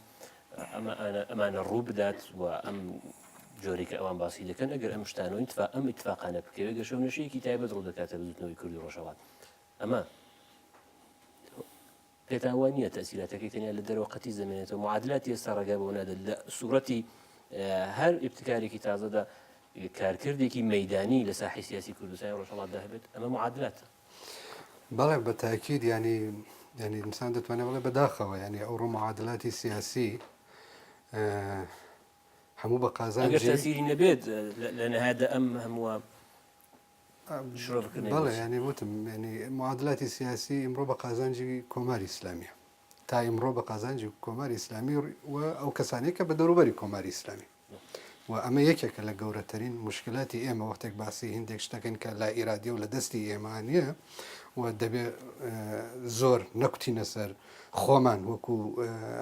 ئەمە ئەمانە ڕوو بدات و ئەم جۆرێک کە ئەوان باسی دەکەن ئەگەر ئەم شتانەوە ئەم ئیتفاقانە بکەوێت گەشەونەشەیەکی تایبەت ڕوو دەکاتە بزوتنەوەی کوردی ڕۆژهەڵات ئەمە پێتان وا نییە تەئسیراتەکەی تەنیا لە دەرەوە قەتیس دەمێنێتەوە؟ معادلاتی ئێستا ڕێگا بەوە نادات لە سوورەتی هەر ئیبتکارێکی تازەدا کارکردێکی مەیدانی لە ساحەی سیاسی کوردستانی ڕۆژهەڵاتدا هەبێت؟ ئەمە معادلاتە. بەڵێ بە تاکید یانی یانی ئینسان دەتوانێت بڵێ بەداخەوە یانی ئەوڕۆ معادلاتی سیاسی هەموو بە ئەگەر قازانجی تەسیری نەبێت لە نهایەتدا ئەم هەمووە شرۆڤەکردنەی بەڵێ بۆچی؟ یانی وتم یانی معادلاتی سیاسی ئیمڕۆ بە قازانجی کۆماری ئیسلامیە تا ئیمڕۆ بە قازانجی کۆماری ئیسلامی و ئەو کەسانەی کە بە دەوروبەری کۆماری ئیسلامی و ئەمە یەکێکە لە گەورەترین مشکلاتی ئێمە وەختێک باسی هندێک شتەکەین کە لا ئیرادیە و لە دەستی ئێمە نییە و دەبێ زۆر نەکوتینە سەر خۆمان وەکو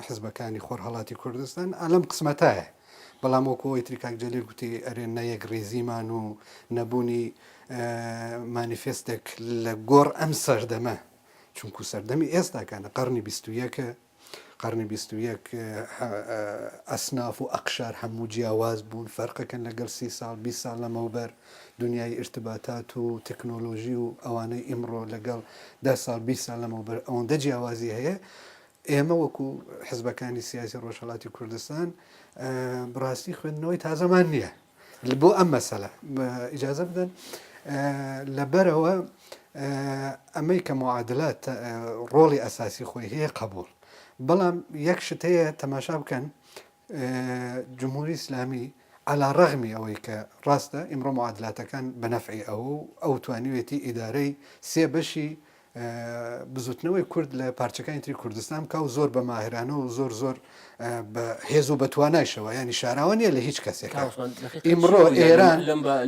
حزبەکانی خۆرهەڵاتی کوردستان ئەلەم قسمەتایە بەڵام وەکو ئەوەی تری کاک جەلیل گوتی ئەرێ نە یەکڕیزیمان و نەبوونی مانیفێستێک لە گۆڕ ئەم سەردەمە چونکو سەردەمی ئێستاکانە قەرنی 21ە قەرنی 21 ئەسناف و ئەقشار هەموو جیاواز بوون فەرقەکەن لەگەڵ سی ساڵ 20 ساڵ لەمەوبەر دنیای ئیرتباتات و تەکنۆلۆژی و ئەوانەی ئیمڕۆ لەگەڵ ده ساڵ 20 ساڵ لەمەوبەر ئەوەندە جیاوازی هەیە ئێمە وەکو حزبەکانی سیاسی ڕۆژهەڵاتی کوردستان بڕاستی خوێندنەوەی تازەمان نییە بۆ ئەم مەسەلە ئیجازە بدەن لەبەرەوە ئەمەی کە معادلات ڕۆڵی ئەساسی خۆی هەیە قبول بەڵام یەک شت هەیە تەماشا بکەن جمهوری ئیسلامی علا ڕەغمی ئەوەی کە ڕاستە ئیمڕۆ معادلاتەکان بە نەفعی ئەوە و ئەو توانیوێتی ئیدارەی سێ بەشی بزوتنەوەی کورد لە پارچەکانی تری کوردستان بکا و زۆر بە ماهرانە و زۆر زۆر بە هێز و بە توانایشەوە ینی شاراوە نییە لە هیچ کەسێک ئیمڕۆ ئێران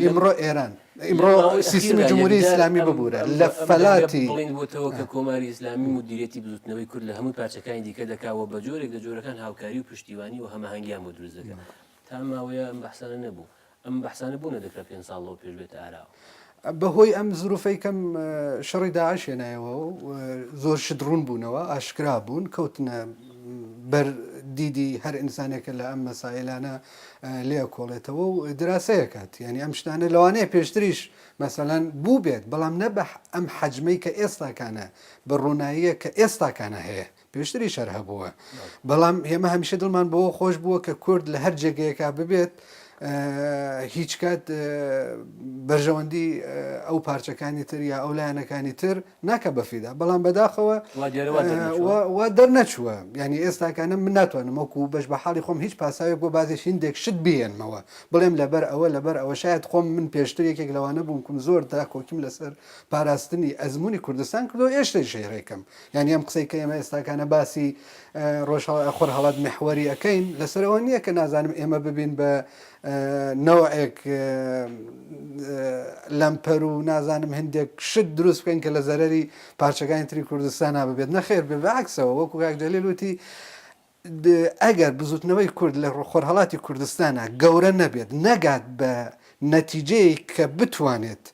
ئیمڕۆ ئێران ئیمڕۆ سیستمی جمهوری ئیسلامی ببوورە لە فەلاتی بڵین بۆتەوە کە کۆماری ئیسلامی مدیرەتی بزوتنەوەی کورد لە هەموو پارچەکانی دیکە دەکاوە بە جۆرێک لە جۆرەکان هاوکاری و پشتیوانی و هەماهەنگیان بۆ دروست دەکات تا ماوەیە ئەم بەحسانە نەبوو ئەم بەحسانە بۆ نەدەکرا پێنج ساڵ لەوە پێش بێتە ئاراوە؟ بەهۆی ئەم زروفەی کەم شەڕی داعش هێنایەوە و زۆر شت ڕوون بوونەوە، ئاشکرا بوون، کەوتنە بەر دیدی هەر ئینسانێکە لە ئەم مەسایلانە لێ ئەکۆڵێتەوە و دراسەیەکات. یانی ئەم شتانە لەوانەیە پێشتریش مەسەلەن بووبێت، بەڵام نە بە ئەم حەجمەی کە ئێستاکانە، بە ڕووناییە کە ئێستاکانە هەیە. پێشتریش هەر هەبووە بەڵام ئێمە هەمیشە دڵمان بەوە خۆش بووە کە کورد لە هەر جێگەیەکا ببێت هیچ کات بەرژەوەندی ئەو پارچەکانی تر یا ئەو لایەنەکانی تر ناکە بەفیدا بەڵام بەداخەوە وا دەرنەچووە ینی ئێستاکانە من ناتوانم وەکو بەش بە حاڵی خۆم هیچ پاساوێک بۆ بازێک هیندێک شت بهێنمەوە بڵێم لەبەر ئەوە لەبەر ئەوە شاید خۆم من پێشتر یەکێک لەوانە بووم کوم زۆر داکۆکیم لەسەر پاراستنی ئەزمموی کوردستان کردو ئێشتەی شەیرێکم یانی ئەم قسەی کە ئێمە ئێستاکانە باسی خۆرهەڵات محوەری ئەکەین لەسەر ئەوە نییە کە نازانم ئێمە ببین بە نەوعێک لەمپەر و نازانم هەندێک شت دروست بکەین کە لە زەرەری پارچەکانی تری کوردستان ببێت نەخێر بێ بەعکسەوە وەکو کاک جەلیل وتی ئەگەر بزوتنەوەی کورد لە خۆرهەڵاتی کوردستانا گەورە نەبێت، نەگات بە نەتیجەیەک کە بتوانێت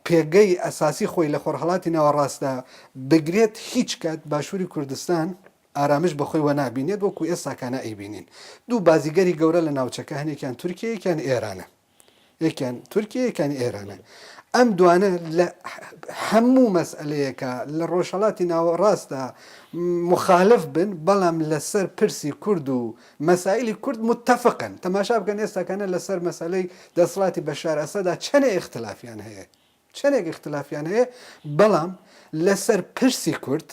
پێگەی ئەساسی خۆی لە خۆرهەڵاتی ناوەڕاستدا بگرێت، هیچ کات باشووری کوردستان ئارامش بە خۆیوە نابینێت وەکو ئێستاکانە ئەیبینین. دوو بازیگەری گەورە لە ناوچەکە هەن یەکیان تورکیە یەکیان ئێرانە. یەکیان تورکیە یەکیان ئێرانە ئەم دوانە لە هەموو مەسئلەیەکە لە ڕۆژهڵاتی ناوەڕاستدا مخالف بن بەڵام لەسەر پرسی کورد و مەسائلی کورد متفقن تەماشا بکەن ئێستاکانە لەسەر مەسەلەی دەسڵاتی بەشار ئەسەدا چەنێ ئیختلافیان هەیە چەنێک ئیختلافیان هەیە بەڵام لەسەر پرسی کورد.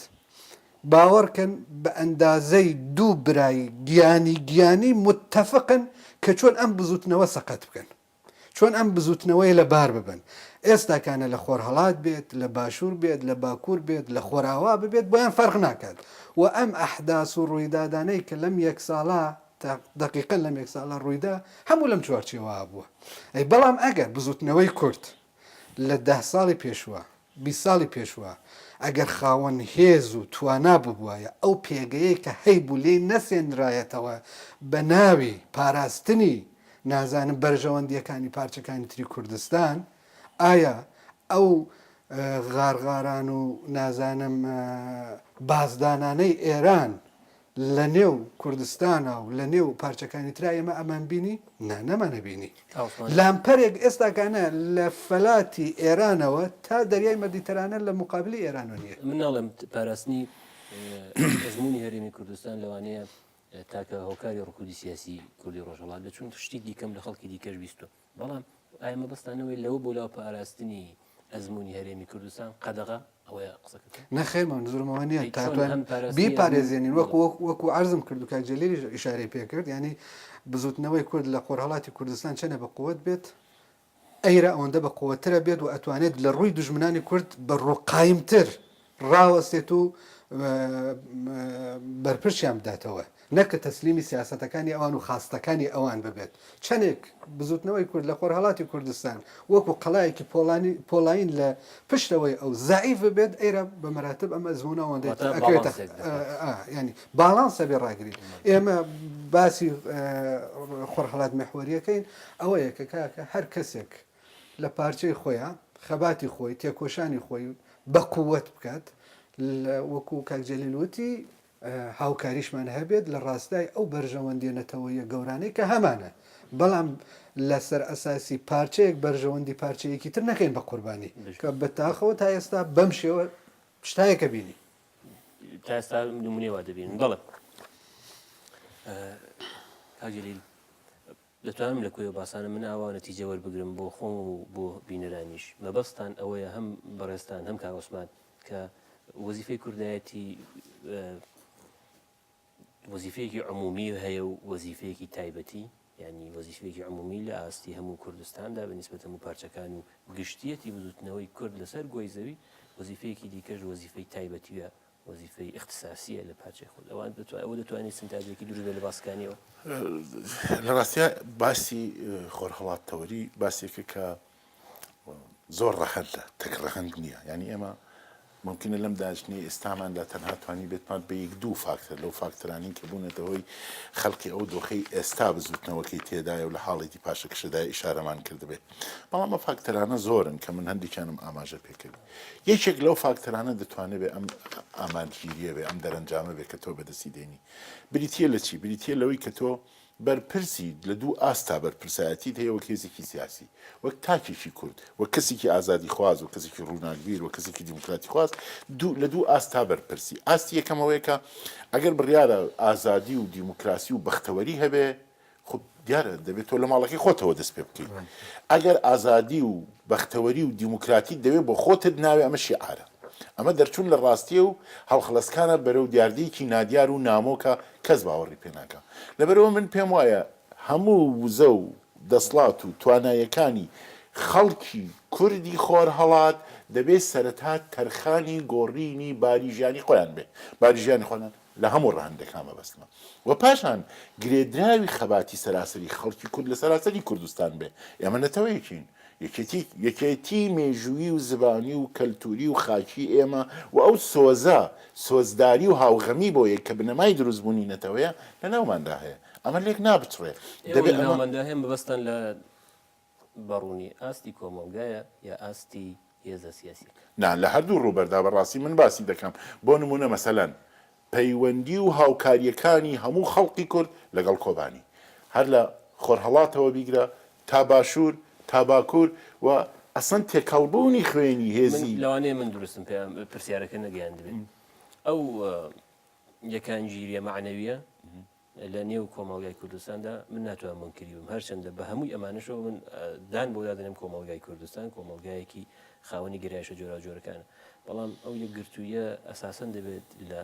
باوەڕکەن بە ئەندازەی دوو برای گیانی گیانی متەفقن کە چۆن ئەم بزوتنەوە سەقەت بکەن. چۆن ئەم بزوتنەوەیە لە بار ببەن. ئێستاکانە لە خۆرهەڵات بێت، لە باشور بێت، لە باکور بێت، لە خۆراوا ببێت بۆیان فەرق ناکات. وە ئەم ئەحداس و ڕویدادانەی کە لەم یەک ساڵە دەقیقەن لەم یەک ساڵە ڕویدا هەموو لەم چوارچێوە بووە. ئەی بەڵام ئەگەر بزوتنەوەی کورد لە دە ساڵی پێشوە، 20 ساڵی پێشوە ئەگەر خاوەن هێز و توانا ببوایە ئەو پێگەیەی کە هەیبوو لێی نەسێنرایەتەوە بە ناوی پاراستنی نازانم بەرژەوەندییەکانی پارچەکانی تری کوردستان، ئایا ئەو غارغاران و نازانم بازدانانەی ئێران لە نێو کوردستانا و لە نێو پارچەکانی ترا ئێمە ئەمان بینی؟ نا نەمانەبینی. لامپەرێک ئێستاکانە لە فەلاتی ئێرانەوە تا دەریای مەدیتەرانە لە مقابلی ئێرانەوە نییە. من ناڵێم پاراستنی ئەزموونی هەرێمی کوردستان لەوانەیە تاکە هۆکاری ڕکودی سیاسی کوردی ڕۆژهەڵات بێت، چون شتی دیکەم لە خەڵکی دیکەش بیستوە. بەڵام ئایا مەبەستان ئەوەیە لەوە بۆ لاوە پاراستنی ئەزموونی هەرێمی کوردستان قەدەغە؟ ئەوەیە قسەکەتان؟ نەخێر مەنزورم ئەوە نییە ئەی تا چۆن توان هەم پاراستنی ئەزموون بیپارێزێنین وەکو بەڵێ. وەکو وەکو عەرزم کرد و کاک جەلیلیش ئیشارەی پێ کرد یانی بزووتنەوەی کورد لە خۆرهەڵاتی کوردستان چەنێ بە قوەت بێت ئەیرە ئەوەندە بە قوەتترە بێت و ئەتوانێت لە ڕووی دوژمنانی کورد بە ڕووقایمتر ڕاوەستێت و بەرپرچیان بداتەوە نەک کە تەسلیمی سیاسەتەکانی ئەوان و خاستەکانی ئەوان ببێت. چەندێک بزوتنەوەی کورد لە خۆرهەڵاتی کوردستان وەکو قەڵایەکی پۆڵانی پۆڵایین لە پشتەوەی ئەو زەعیف ببێت ئەیرە بە مەراتب ئەم ئەزموونە ئەوەندەی واتە ئەکەوێتە باڵانسێک دەکات. یانی باڵانس ئەبێ ڕاگرین. ئێمە باسی خۆرهەڵات میحوەریەکەین ئەوەیە کە کاکە هەر کەسێک لە پارچەی خۆیا خەباتی خۆی تێکۆشانی خۆی بە قووەت بکات وەکو کاک جەلیل وتی هاوکاریشمان هەبێت لە ڕاستای ئەو بەرژەوەندیە نەتەوەیە گەورانەی کە هەمانە بەڵام لەسەر ئەساسی پارچەیەک بەرژەوەندی پارچەیەکی تر نەکەین بە قوربانی کە بەتاخەوە تا ئێستا بەم شێوە شتایەکە بینی. تا ئێستا نمونەی وا دەبینن بەڵێ کاک جەلیل دەتوانم لە کۆی باسانە من ئاوا نەتیجە وەربگرم بۆ خۆم و بۆ بینەرانیش مەبەستان ئەوەیە هەم بەڕێزتان هەم کاک عوسمان کە وەزیفەی کوردایەتی وەزیفەیەکی عمومی هەیە و وەزیفەیەکی تایبەتی یعنی وەزیفەیەکی عمومی لە ئاستی هەموو کوردستاندا بە نیسبەت هەموو پارچەکان و گشتیەتی بزوتنەوەی کورد لەسەر گۆی زەوی وەزیفەیەکی دیکەش وەزیفەی تایبەتیە وەزیفەی ئیختساسیە لە پارچەی خۆت ئەوان دەتوان ئەوە دەتوانێت سنتاجێکی دروست بێت لە باسەکانیەوە. لە ڕاستیا باسی خۆرهەڵات تەوەری باسێکە کە زۆر ڕەهەندە، تەک ڕەهەند نییە. یانی ئێمە مومکینە لەم دانیشتنەی ئێستاماندا تەنها توانیبێتمان بە یەک دوو فاکتەر لەو فاکتەرانەی کە بوونەتە هۆی خەلقی ئەو دۆخەی ئێستا بزووتنەوەکەی تێدایە و لە حاڵێتی پاشەکشەدایە ئیشارەمان کردبێ. بەڵام ئەو فاکتەرانە زۆرن کە من هەندێکیانم ئاماژە پێ کرد. یەکێک لەو فاکتەرانە دەتوانێ بێ ئەم ئامانجگیرییە بێ، ئەم دەرەنجامە بێ کە تۆ بەدەستی دێنی. بریتییە لە چی؟ بریتییە لەوەی کە تۆ بەرپرسیت، لە دوو ئاستدا بەرپرسایەتیت هەیە وەک هێزێکی سیاسی، وەک تاکێکی کورد، وەک کەسێکی ئازادیخواز، وەک کەسێکی ڕووناکبیر، وەک کەسێکی دیموکراتیخواز، دوو لە دوو ئاستدا بەرپرسی. ئاستی یەکەم ئەوەیە کە ئەگەر بڕیارە ئازادی و دیموکراسی و بەختەوەری هەبێ، خۆ دیارە دەبێت تۆ لە ماڵەکەی خۆتەوە دەست پێ بکەیت. ئەگەر ئازادی و بەختەوەری و دیموکراتیت دەوێت بۆ خۆتت ناوێ ئەمە شیعارە. ئەمە دەرچوون لە ڕاستییە و هەڵخڵەسکانە بەرەو دیاردەیەکی نادیار و نامۆ کە کەس باوەڕی پێ ناکا. لەبەرئەوە من پێم وایە هەموو وزە و دەسڵات و تواناییەکانی خەڵکی کوردی خۆرهەڵات دەبێ سەرەتا تەرخانی گۆڕینی باری ژیانی خۆیان بێ. باری ژیانی خۆیان لە هەموو ڕەهەندەکان مەبەستمە و پاشان گرێدراوی خەباتی سەراسەری خەڵکی کورد لە سەراسەری کوردستان بێ. ئێمە نەتەوەیەکین، یەکێتی یەکێتی مێژوویی و زبانی و کەلتووری و خاکی ئێمە و ئەو سۆزە، سۆزداری و هاوغەمی بۆ یەک کە بنەمای دروستبوونی نەتەوەیە لە ناوماندا هەیە. ئەمە لێک نابچڕێ. ئێوە دەبێ لە ئەمە. ناوماندا هەیە مەبەستتان لە بە ڕوونی ئاستی کۆمەڵگایە یا ئاستی هێزە سیاسیەکان؟ نا، لە هەردوو ڕووبەردا بە ڕاستی من باسی دەکەم. بۆ نموونە مەسەلەن پەیوەندی و هاوکارییەکانی هەموو خەڵقی کورد لەگەڵ کۆبانی هەر لە خۆرهەڵاتەوە بیگرە تا باشوور تا باکوور و ئەسڵەن تێکەڵبوونی خوێنی من هێزی. لەوانەیە من دروستم پێ پرسیارەکە نەگەیاندبێت. ئەو یەکانگیرییە مەعنەوییە لە نێو کۆمەڵگای کوردستاندا من ناتوانم مونکری بم، هەرچەندە بە هەمووی ئەمانەشەوە من دان بەوەدا دەنێم کۆمەڵگای کوردستان کۆمەڵگایەکی خاوەنی گەرایشە جۆراوجۆرەکانە، بەڵام ئەو یەکگرتوویە ئەساسەن دەبێت لە.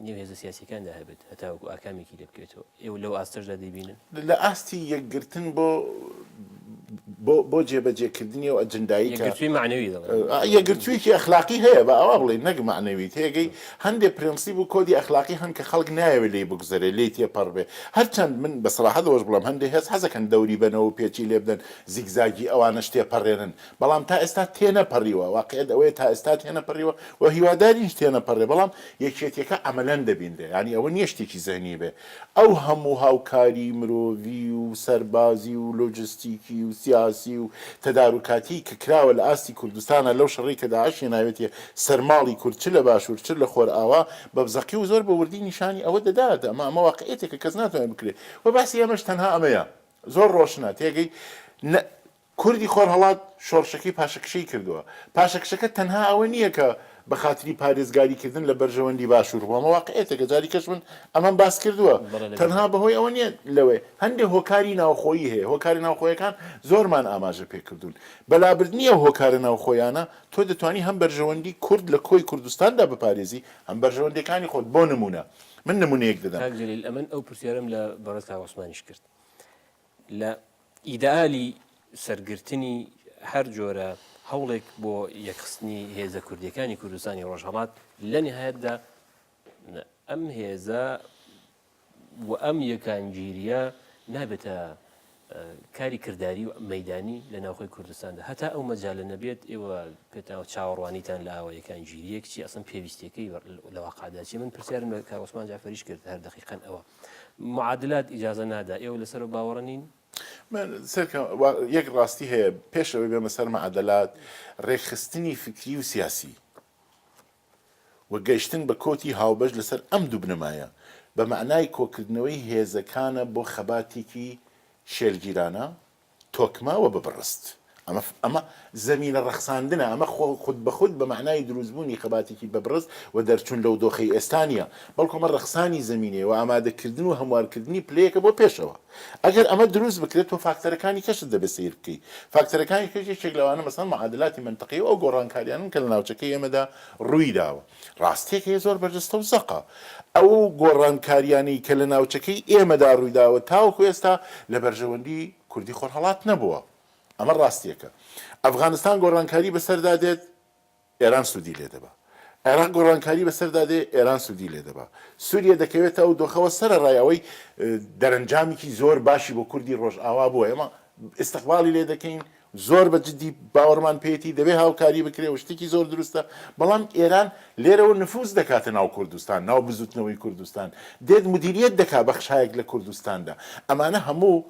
نێو هێزە سیاسیەکاندا هەبێت هەتاوەکو ئاکامێکی لێ بکەوێتەوە ئێوە لەو ئاستەشدا دەیبینن؟ لە ئاستی یەکگرتن بۆ بۆ بۆ جێبەجێکردنی ئەو ئەجندایی کە یەکگرتووی مەعنەوی دەڵێم. یەکگرتوویەکی ئەخلاقی هەیە با ئاوا بڵێین نەک مەعنەوی تێگەی هەندێ پرەنسیپ و کۆدی ئەخلاقی هەن کە خەڵک نایەوێ لێی بگوزەرێ لێی تێپەڕ بێ هەرچەند من بە سەراحەت ئەوەش بڵێم هەندێ هێز حەزەکەن دەوری بەنەوە و پێچی لێ بدەن زیگزاگی ئەوانەش تێپەڕێنن بەڵام تا ئێستا تێنەپەڕیوە، واقیعەت ئەوەیە تا ئێستا تێنەپەڕیوە و هیوادارینش تێنەپەڕێ، بەڵام یەکێتیەکە عەمەلەن دەبینرێ، یانی ئەوە نییە شتێکی زهنی بێ، ئەو هەموو هاوکاری مرۆڤی و سەربازی و لۆجستیکی و سیاسی و تەداروکاتیی کە کراوە لە ئاستی کوردستانا لەو شەڕەی کە داعش هێناوێتیە سەر ماڵی کورد چ لە باشوور چ لە خۆرئاوا بە زەقی و زۆر بە وردی نیشانی ئەوە دەدات، ئەمە ئەمە واقیعەتێکە کەس ناتوانێ بکرێ و باسی ئێمەش تەنها ئەمەیە زۆر ڕۆشنە تێگەی نە کوردی خۆرهەڵات شۆڕشەکەی پاشەکشەی کردووە. پاشەکشەکە تەنها ئەوە نییە کە بە خاتری پارێزگاری کردن لە بەرژەوەندی باشوور بووە، ئەمە واقعیەتێکە، جاری کەش من ئەمەم باس کردووە، تەنها بەهۆی ئەوە نییە لەوەی هەندێ هۆکاری ناوخۆیی هەیە، هۆکارە ناوخۆیەکان زۆرمان ئاماژە پێ کردوون، بە لابردنی ئەو هۆکارە ناوخۆیانە تۆ دەتوانی هەم بەرژەوەندی کورد لە کۆی کوردستاندا بپارێزی هەم بەرژەوەندیەکانی خۆت، بۆ نموونە من نموونەیەک دەدەم. کاک جەلیل ئەمن ئەو پرسیارەم لە بەڕێز کاک عوسمانیش کرد لە ئیدەئالی سەرگرتنی هەر جۆرە هەوڵێک بۆ یەکخستنی هێزە کوردیەکانی کوردستانی ڕۆژهەڵات لە نهایەتدا ئەم هێزە و ئەم یەکانگیریە نابێتە کاری کرداری و مەدانی لە ناوخۆی کوردستاندا هەتا ئەو مەجالە نەبێت ئێوە پێتان چاوەڕوانیتان لە ئاوە یەکانگیریەک چی ئەسم پێویستیەکەی لە واقعدا چی من پرسیارم لە کاک عوسمان جعفەریش کرد هەر دقیقەن ئەوە معادلات ئیجازە نادا ئێوە لەسەر باوەڕە نین؟ من سەرکە یەک ڕاستی هەیە پێش ئەوەی بێمە سەر معادلات ڕێکخستنی فکری و سیاسی و گەیشتن بە کۆتی هاوبەش لەسەر ئەم دوو بنەمایە بە مەعنای کۆکردنەوەی هێزەکانە بۆ خەباتێکی شێلگیرانە تۆکمە و ببڕست. ئەمە ئەمە زەمینە ڕەخساندنە، ئەمە خۆ خود بە خود بە مەعنای دروستبوونی خەباتێکی بەبڕست و دەرچوون لەو دۆخەی ئێستا نییە، بەڵکو ئەمە ڕەخسانی زەمینەیە و ئامادەکردن و هەموارکردنی پلەیەکە بۆ پێشەوە. ئەگەر ئەمە دروست بکرێت تۆ فاکتەرەکانی کەشت دەبێت سەیر بکەی. فاکتەرەکانی کەش یەکێک لەوانە مەسەڵەن معادلاتی مەنتقی و ئەو گۆڕانکاریانەن کە لە ناوچەکەی ئێمەدا ڕووی داوە. ڕاستییەک هەیە زۆر بەرجەستە و زەقە، ئەو گۆڕانکارییانەی کە لە ناوچەکەی ئێمەدا ڕوویداوە تاوەکو ئێستا لە بەرژەوەندی کوردی خۆرهەڵات نەبووە. ئەمە ڕاستییەکە. ئەفغانستان گۆڕانکاری بەسەردا دێت، ئێران سوودی لێ دەبا. عێراق گۆڕانکاری بەسەردا دێ، ئێران سوودی لێ دەبا. سوریە دەکەوێتە ئەو دۆخەوە سەرەڕای ئەوەی دەرەنجامێکی زۆر باشی بۆ کوردی ڕۆژئاوا بووە، ئێمە ئیستقباڵی لێ دەکەین، زۆر بە جدی باوەڕمان پێیەتی دەبێ هاوکاری بکرێ و شتێکی زۆر دروستە، بەڵام ئێران لێرەوە نفوز دەکاتە ناو کوردستان، ناو بزوتنەوەی کوردستان، دێت مدیریەت دەکا بەخشایەک لە کوردستاندا، ئەمانە هەموو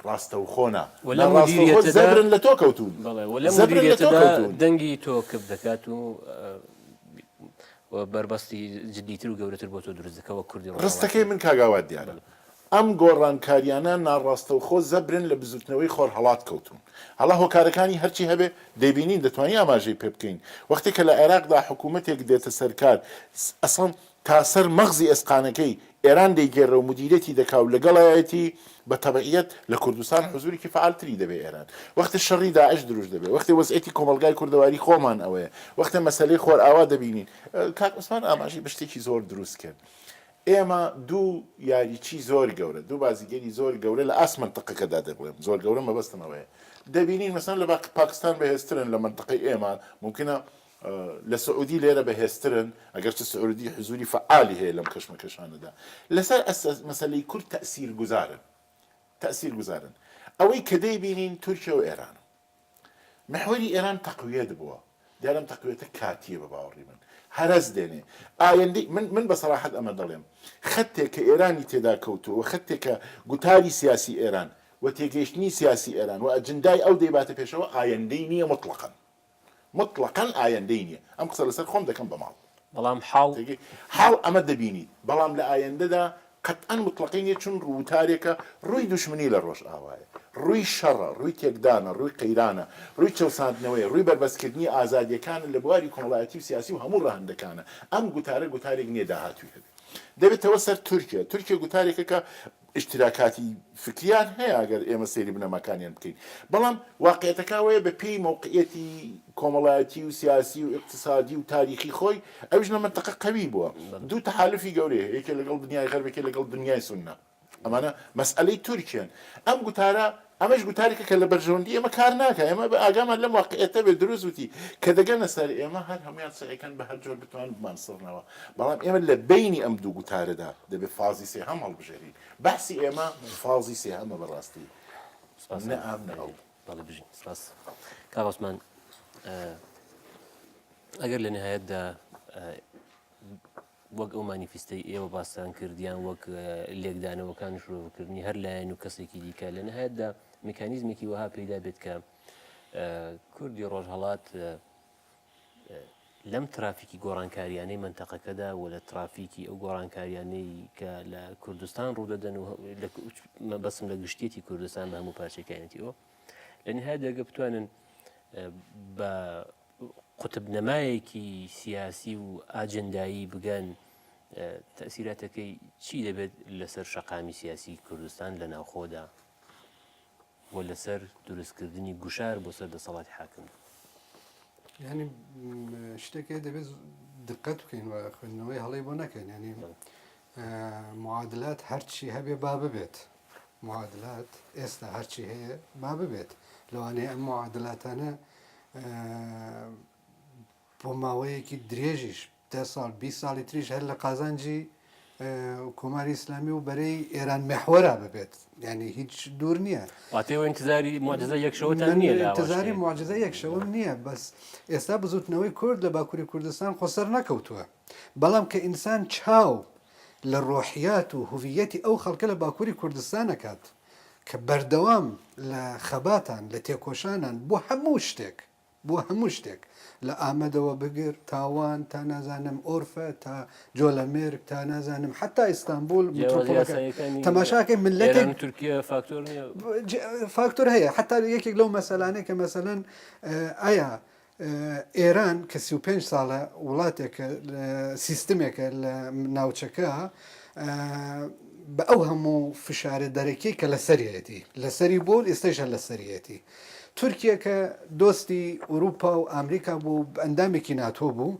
ڕاستەوخۆ نا، و لەم ناڕاستەوخۆ مدیریەتەدا زەبرن لە تۆ کەوتوون، بەڵێ و لەم زەبرن لە تۆ مدیریەتەدا کەوتوون. دەنگی تۆ کپ دەکات و و بەربەستی جدیتر و گەورەتر بۆ تۆ دروست دەکا وەک کوردی ڕستەکەی ڕۆژهەڵاتی. من کاک ئاوات دیارە. بەڵێ. ئەم گۆڕانکاریانە ناڕاستەوخۆ زەبرن لە بزوتنەوەی خۆرهەڵات کەوتوون. هەڵا هۆکارەکانی هەرچی هەبێ دەیبینین دەتوانین ئاماژەی پێ بکەین. وەختێ کە لە عێراقدا حکوومەتێک دێتە سەر کار ئەسڵەن تا سەر مەغزی ئێسقانەکەی ئێران دەیگێڕێ و مودیریەتی دەکا و لەگەڵایەتی بە تەبعیەت لە کوردستان حوزوورێکی فەعالتری دەبێ ئێران. وەختێ شەڕی داعش دروست دەبێ، وەختێ وەزعیەتی کۆمەڵگای کوردەواری خۆمان ئەوەیە، وەختێ مەسەلەی خۆرئاوا دەبینین. کاک عوسمان ئاماژەی بە شتێکی زۆر دروست کرد. ئێمە دوو یاریچی زۆر گەورە، دوو بازیگەری زۆر گەورە لە ئاست مەنتقەکەدا دەبڵێم، زۆر گەورە مەبەستم ئەوەیە دەبینین مەسەلەن لە پاکستان بەهێزترن لە مەنتقەی ئێمە، مومکینە لە سعودی لێرە بەهێزترن، ئەگەرچە سعودی حزوری فەعالی هەیە لەم کەشمەکەشانەدا، لەسەر مەسەلەی کورد تەئسیرگوزارن، تەئسیرگوزارن. ئەوەی کە دەیبینین تورکیە و ئێرانن. میحوەری ئێران تەقویەت بووە، دیارە ئەم تەقویەتە کاتییە بە باوەڕی من، هەرەس دێنێ. ئایندەی من من بە سەراحەت ئەمە دەڵێم، خەتێک کە ئێرانی تێدا کەوتووە و خەتێک کە گوتاری سیاسی ئێران و تێگەیشتنی سیاسی ئێران و ئەجندای ئەو دەیباتە پێشەوە ئایندەی نییە موتڵەقەن. موتڵەقەن ئایندەی نییە. ئەم قسە لەسەر خۆم دەکەم بە ماڵ. بەڵام حاڵ. تێگەی؟ حاڵ ئەمە دەبینیت، بەڵام لە ئایندەدا قەتعەن موتڵەقی نییە چون وتارێکە ڕووی دوشمنی لە ڕۆژئاوایە، ڕووی شەڕە، ڕووی تێکدانە، ڕووی قەیرانە، ڕووی چەوساندنەوەیە، ڕووی بەربەستکردنی ئازادییەکانە لە بواری کۆمەڵایەتی و سیاسی و هەموو ڕەهەندەکانە. ئەم گوتارە گوتارێک نییە داهاتووی هەبێت. دەبێتەوە سەر تورکیا. تورکیا گوتارێکە کە ئیشتراکاتی فکریان هەیە ئەگەر ئێمە سەیری بنەماکانیان بکەین، بەڵام واقیعەتەکە ئەوەیە بە پێی مەوقعیەتی کۆمەڵایەتی و سیاسی و ئیقتسادی و تاریخی خۆی ئەویش لە مەنتەقە قەوی بووە. دوو تەحالوفی گەورەی هەیە، یەکێ لەگەڵ دنیای غەرب یەکێ لەگەڵ دنیای سوننە. ئەمانە مەسئەلەی تورکیەن. ئەم گوتارە، ئەمەش گوتارێکە کە لە بەرژەوەندی ئێمە کار ناکا. ئێمە ئەبێ ئاگامان لەم واقعیەتە بێت. دروست وتی، کە دەگەنە سەر ئێمە هەر هەموویان سەعی کەن بە هەر جۆر بتوانن بمانسڕنەوە. بەڵام ئێمە لە بەینی ئەم دوو گوتارەدا دەبێ فازی سێهەم هەڵبژێرین. بەحسی ئێمە فازی سێهەمە بەڕاستی. نە ئەم نە ئەو. بەڵێ بژین. سپاس. کاک عوسمان، ئەگەر لە نهایەتدا وەک ئەو مانیفیستەی ئێوە باستان کرد یان وەک لێکدانەوەکان و شرۆڤەکردنی هەر لایەن و کەسێکی دیکە لە نهایەتدا میکانیزمێکی وەها پەیدا بێت کە کوردی ڕۆژهەڵات لەم ترافیکی گۆڕانکاریانەی مەنتەقەکەدا و لە ترافیکی ئەو گۆڕانکاریانەی کە لە کوردستان ڕوودەدەن و مەبەستم لە گشتیەتی کوردستان بە هەموو پارچەکانێتیەوە لە نهایەت دەگە بتوانن بە قوتبنەمایەکی سیاسی و ئاجندایی بگەن تەسیراتەکەی چی دەبێت لەسەر شەقامی سیاسی کوردستان لە ناوخۆدا و لەسەر دروستکردنی گوشار بۆ سەر دەسەڵاتی حاکم؟ ینی شتێک هەیە دەبێت دقت بکەین و خوێندنەوەی هەڵەی بۆ نەکەین ینی معادلات هەرچی هەبێ با ببێت معادلات ئێستا هەرچی هەیە با ببێت لەوانەیە ئەم معادلاتانە بۆ ماوەیەکی درێژیش دە ساڵ 20 ساڵی تریش هەر لە قازانجی کۆماری ئیسلامی و بەرەی ئێران محوەرا ببێت یعنی هیچ دوور نییە واتەوە انتظاری معجزە یەک شەوەتان نییە انتظاری معجزە یەک شەوەم نییە بەس ئێستا بزوتنەوەی کورد لە باکووری کوردستان خۆسەر نەکەوتووە بەڵام کە ئینسان چاو لە ڕۆحیات و هویەتی ئەو خەڵکە لە باکووری کوردستان ئەکات کە بەردەوام لە خەباتان، لە تێکۆشانان بۆ هەموو شتێک، بۆ هەموو شتێک، لە ئامەدەوە بگر تا وان، تا نازانم ئۆرفە، تا جۆلەمێرگ، تا نازانم حەتا ئیستانبول، جیاوازی مترۆپۆلەکە، یاساییەکانی تەماشاکەی ئێران مللەتێک و تورکیە فاکتۆر نییە؟ فاکتۆر هەیە، حەتا یەکێک لەو مەسەلانەی کە مەسەلەن ئایا ئێران کە 35 ساڵە وڵاتێکە سیستمێکە لە ناوچەکە بە ئەو هەموو فشارە دەرەکی کە لەسەریەتی لەسەری بۆ ئێستەش هەر لەسەریەتی تورکیە کە دۆستی ئوروپا و ئەمریکا بوو ئەندامێکی ناتۆ بوو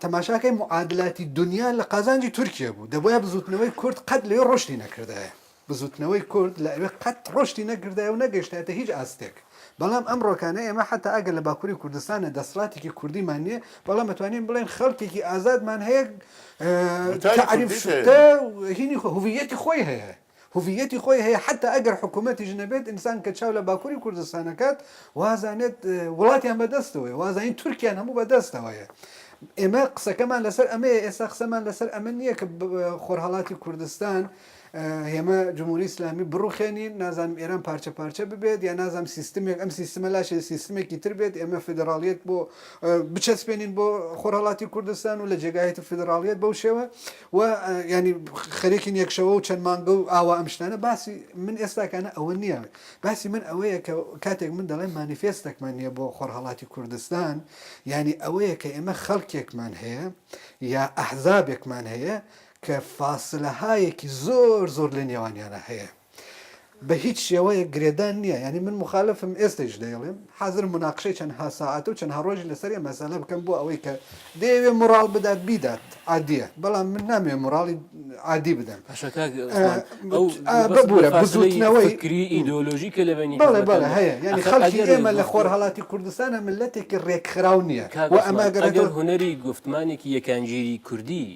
تەماشاکەی معادلاتی دنیا لە قازانجی تورکیە بوو دەبواە بزوتنەوەی کورد قەت لەوێ ڕۆشتی نەکردایە بزوتنەوەی کورد لە ئەوێ قەت ڕۆشتی نەکردایە و نەگەیشتایەتە هیچ ئاستێک. بەڵام ئەمڕۆکانە ئێمە حەتا ئەگەر لە باکوری کوردستانە دەسڵاتێکی کوردیمان نییە، بەڵام ئەتوانین بڵێین خەڵکێکی ئازادمان هەیە گوتاری تەعریب کوردیش هەیە. شتە هینی خۆ هویەتی خۆی هەیە. هویەتی خۆی هەیە حەتا ئەگەر حکوومەتیش نەبێت ئینسان کە چاو لە باکوری کوردستان ئەکات وازانێت وڵاتیان بەدەستەوەیە، وازانین تورکیان هەموو بەدەستەوەیە. ئێمە قسەکەمان لەسەر ئەمەیە، ئێستا قسەمان لەسەر ئەمە نییە کە خۆرهەڵاتی کوردستان ئێمە جمهوری ئیسلامی بڕوخێنین، نازانم ئێران پارچە پارچە ببێت یا نازانم سیستمێک ئەم سیستمە لاشێ سیستمێکی تر بێت، ئێمە فیدراڵیەت بۆ بچەسپێنین بۆ خۆرهەڵاتی کوردستان و لە جێگایەت فیدراڵیەت بەو شێوە و ینی خەرێکین یەکشەوە و چەند مانگە و ئاوا ئەم شتانە باسی من ئێستاکانە ئەوە نییە باسی من ئەوەیە کە کاتێک من دەڵێم مانیفێستێکمان نییە بۆ خۆرهەڵاتی کوردستان یعنی ئەوەیە کە ئێمە خەڵکێکمان هەیە یا ئەحزابێکمان هەیە کە فاسلەهایەکی زۆر زۆر لە نێوانیانا هەیە بە هیچ شێوەیەک گرێدان نییە یعنی من مخالفم ئێستەیش دەیڵێم حازرم مناقشەی چەندها ساعەتە و چەندها ڕۆژی لەسەر ئێ مەسەلە بکەم بۆ ئەوەی کە دەیەوێ موراڵ بدات بیدات عادیە بەڵام من نامەوێ موراڵی عادی بدەم باشە کاک عوسمان ئەو ببورە فاسلەی بزوتنەوەی فکری ئیدۆلۆژی کە لە بەینی بەڵێ بەڵێ حزبەکاندا هەیە یعنی ئەخر خەڵکی ئەگەر ئێمە لە گفتوگۆ خۆرهەڵاتی کوردستانە ملەتێکی ڕێکخراو نییە کاک و ئەمە عوسمان ئەگەر ئەگەرێتەوە هونەری گوفتمانێکی یەکانگیری کوردی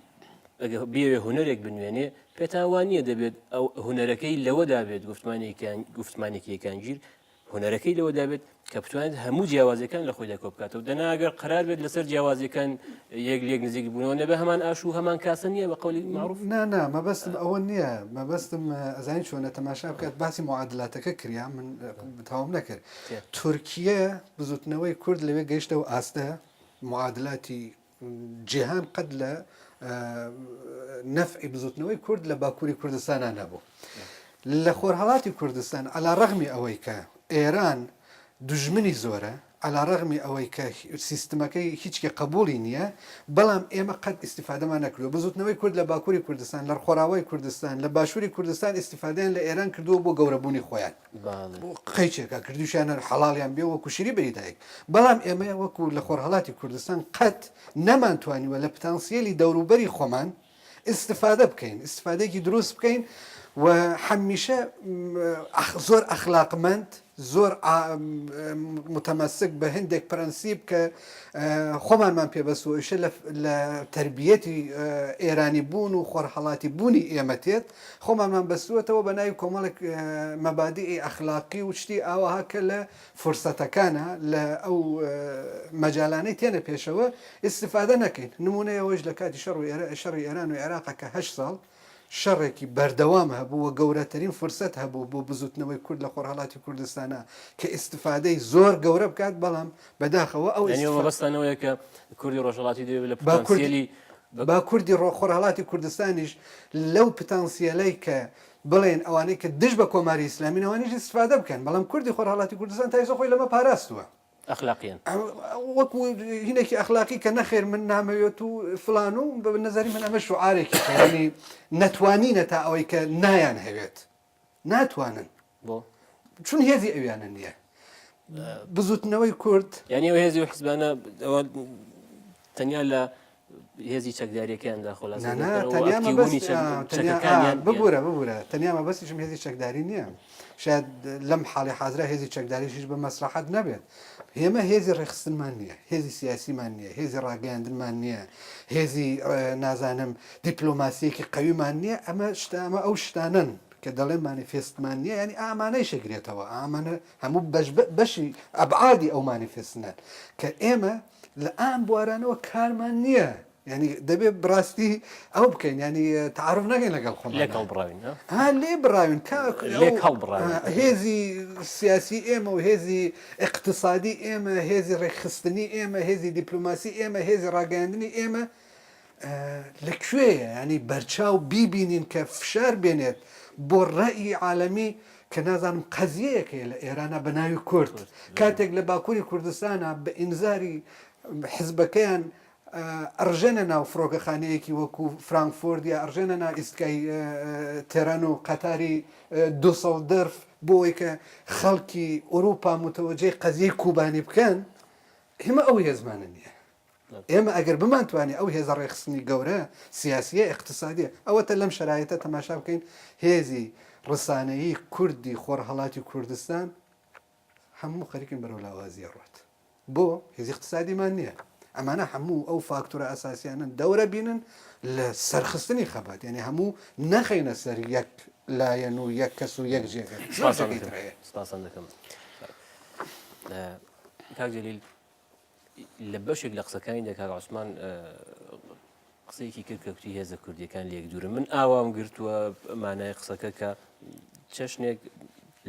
ئەگەر بیەوێ هونەرێک بنوێنێ، پێتان وا نییە دەبێت ئەو هونەرەکەی لەوەدا بێت گوفتمانێکیان گوفتمانێکی یەکانگیر هونەرەکەی لەوەدا بێت کە بتوانێت هەموو جیاوازیەکان لە خۆیدا کۆ بکاتەوە دەنا ئەگەر قرار بێت لەسەر جیاوازیەکان یەک لێک نزیک بوونەوە نەبێ هەمان ئاش و هەمان کاسە نییە بە قەولی مەعروف نا نا مەبەستم ئەوە نییە مەبەستم ئەزانی چۆنە تەماشا بکات باسی معادلاتەکە کریا من تەواوم نەکرد تورکیە بزوتنەوەی کورد لەوێ گەیشتەوە ئاستە معادلاتی جیهان قەت لە نەفعی بزوتنەوەی کورد لە باکووری کوردستانا نەبوو. لە خۆرهەڵاتی کوردستان عەلا ڕەغمی ئەوەی کە ئێران دوژمنی زۆرە. علی رغمی ئەوەی کە سیستمەکەی هیچ کێ قەبوڵی نییە، بەڵام ئێمە قەت ئیستیفادەمان نەکردووە. بزوتنەوەی کورد لە باکوری کوردستان، لە خۆراوای کوردستان، لە باشوری کوردستان ئیستیفادەیان لە ئێران کردووە بۆ گەورەبوونی خۆیان. قەیچێکە کردووشیانە حەڵاڵیان بێ وەکو شیری بری دایک. بەڵام ئێمە وەکو لە خۆرهەڵاتی کوردستان قەت نەمانتوانیوە لە پتانسیەلی دەوروبەری خۆمان ئیستفادە بکەین، ئیستفادەیەکی دروست بکەین و هەمیشە زۆر ئەخلاقمەند، زۆر متمسک بە هەندێک پرەنسیپ کە خۆمانمان پێ بەستووە، ئیشە لە تەربیەتی ئێرانی بوون و خۆرهەڵاتی بوونی ئێمە تێت، خۆمانمان بەستووەتەوە بە ناوی کۆمەڵێک مەبادیئی ئەخلاقی و شتی ئاوەها کە لە فرسەتەکانە لە ئەو مەجالانەی تێنە پێشەوە ئیستفادە نەکەین، نموونەی ئەوەیش لە کاتی شەڕ و شەڕی ئێران و عێراقە کە هەشت ساڵ شەڕێکی بەردەوام هەبوو و گەورەترین فرسەت هەبوو بۆ بزووتنەوەی کورد لە خۆرهەڵاتی کوردستانا کە ئیستفادەی زۆر گەورە بکات، بەڵام بەداخەوە ئەو یانی ئەوە مەبەستتان ئەوەیە کە کوردی ڕۆژهەڵاتی دەبێ لە پتانسیەلی با کوردی خۆرهەڵاتی کوردستانیش لەو پتانسیەلەی کە بڵێن ئەوانەی کە دژ بە کۆماری ئیسلامین ئەوانیش ئیستفادە بکەن، بەڵام کوردی خۆرهەڵاتی کوردستان تا ئێستا خۆی لەمە پاراستووە. ئەخلاقیەن. وەکو هینێکی ئەخلاقی کە نەخێر من نامەوێت و فلان و بە نەزەری من ئەمە شوعارێکی ینی نەتوانینە تا ئەوەی کە نایان هەوێت ناتوانن بۆ چون هێزی ئەویانە نییە بزوتنەوەی کورد یعنی ئەو هێزی و حزبانە تەنیا لە هێزی چەکداریەکەیاندا خۆلاس ببورە ببورە تەنیا مەبەستیشم هێزی چەکداری نییە شاید لەم حاڵی حازرا هێزی چەکداریش هیچ بە مەسلحەت نەبێت هێمە هێزی ڕێکخستنمان نییە هێزی سیاسیمان نییە هێزی ڕاگەیاندنمان نییە هێزی نازانم دیپلۆماسیەکی قەویمان نییە ئەمە شتە ئەمە ئەو شتانن کە دەڵێن مانیفێستمان نییە ینی ئامانەی شەگرێتەوە ئامانە هەموو بەش بەشی ئەبعادی ئەو مانیفێستنەن کە ئێمە لە ئام بوارانەوە کارمان نییە یعنی دەبێ بڕاستی ئەو بکەین ینی تعرف نەکەین لەگەڵ خۆمان لێک هەڵبڕاوین ها لێ بڕاوین کاک لێک هەڵبڕاوین هێزی سیاسی ئێمە و هێزی اقتصادی ئێمە هێزی ڕێکخستنی ئێمە هێزی دیپلۆماسی ئێمە هێزی ڕاگەیاندنی ئێمە لە کوێیە ینی بەرچاو بیبینین کە فشار بێنێت بۆ ڕەئی عالەمی کە نازانم قەزیەیەک هەیە لە ئێرانە بە ناوی کورد کاتێک لە باکووری کوردستانە بە ئینزاری حزبەکەیان ئەڕژێنە ناو فڕۆکەخانەیەکی وەکو فرانکفۆرد یا ئەڕژێنە ناو ئیستگای تێران و قەتاری دوسڵدرف بۆ ئەوەی کە خەڵکی ئەوروپا متەوەجەی قەزیەی کوبانی بکەن ئێمە ئەو هێزمانە نییە ئێمە ئەگەر بمانتوانی ئەو هێزە ڕێکخستنی گەورە سیاسیە ئیقتسادیە ئەوەتە لەم شەرایتە تەماشا بکەین هێزی ڕسانەیی کوردی خۆرهەڵاتی کوردستان هەموو خەریکن بەرەو لاوازی ئەڕوات بۆ هێزی اقتصادیمان نییە ئەمانە هەموو ئەو فاکتۆرە ئەساسیانن دەورە بینن لە سەرخستنی خەبات یعنی هەموو نەخەینە سەر یەک لایەن و یەک کەس و یەک جێگە سپاسان دەکەم کاک جەلیل لە بەشێک لە قسەکانی کاک عوسمان قسەیەکی کرد کە کوتی هێزە کوردیەکان لێک دوورن من ئاوام گرتووە مانای قسەکە کە چەشنێک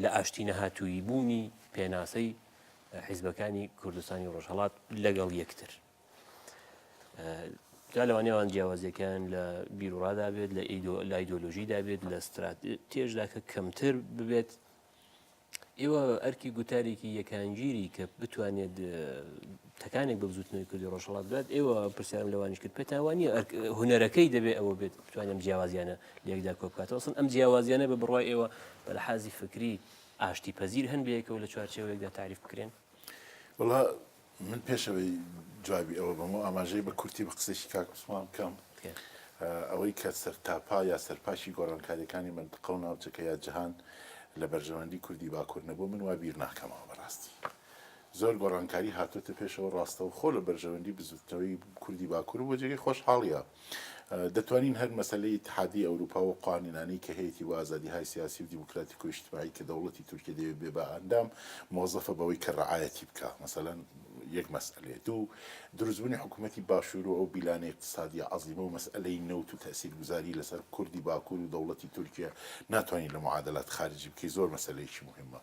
لە ئاشتی نەهاتوویی بوونی پێناسەی حیزبەکانی کوردستانی ڕۆژهەڵات لەگەڵ یەکتر جا لەوانەیە جیاوازیەکان لە بیرڕادا بێت لە لە ئایدۆلۆژیدا بێت لە ستراتێژدا کە کەمتر ببێت ئێوە ئەرکی گوتارێکی یەکانگیری کە بتوانێت تەکانێک بە بزوتنەوەی کوردی ڕۆژهەڵات بدات ئێوە پرسیارم لەوانیش کرد پێتان وانە هونەرەکەی دەبێ ئەوە بێت بتوانێت ئەم جیاوازیانە لەیەکدا کۆ بکاتەوە ئەسڵەن ئەم جیاوازیانە بە بڕوای ئێوە بە لەحازی فکری ئاشتی پەزیر هەن بەیەکەوە لە چوارچێوەیەکدا تاریف بکرێن؟ وەڵا من پێش ئەوەی جوابی ئەوە بەمەوە ئاماژەی بە کورتی بە قسەیەکی کاک عوسمان بکەم ئەوەی کە سەرتاپا یا سەرپاشی گۆڕانکاریەکانی مەنتقە و ناوچەکە یا جەهان لە بەرژەوەندی کوردی باکوور نەبوو من وا بیر ناکەمەوە بەڕاستی زۆر گۆڕانکاری هاتۆتە پێشەوە ڕاستەوخۆ لە بەرژەوەندی بزوتنەوەی کوردی باکوور بۆ جێگەی خۆشحاڵیە دەتوانین هەر مەسەلەی ئیتحادی ئەوروپا و قوانینانەی کە هەیەتی بۆ ئازادیهای سیاسی و دیموکراتیک و ئیجتماعی کە دەوڵەتی تورکیە دەیەوێت بێ بە ئەندام مۆزەفە بەوەی کە ڕعایەتی بکا مەسەلەن یەک مەسئەلەیە دوو دروستبوونی حکوومەتی باشوور و ئەو بیلانە ئیقتسادیە عەزیمە و مەسئەلەی نەوت و تەئسیرگوزاری لەسەر کوردی باکوور و دەوڵەتی تورکیە ناتوانین لە معادلات خارجی بکەی زۆر مەسەلەیەکی موهیمە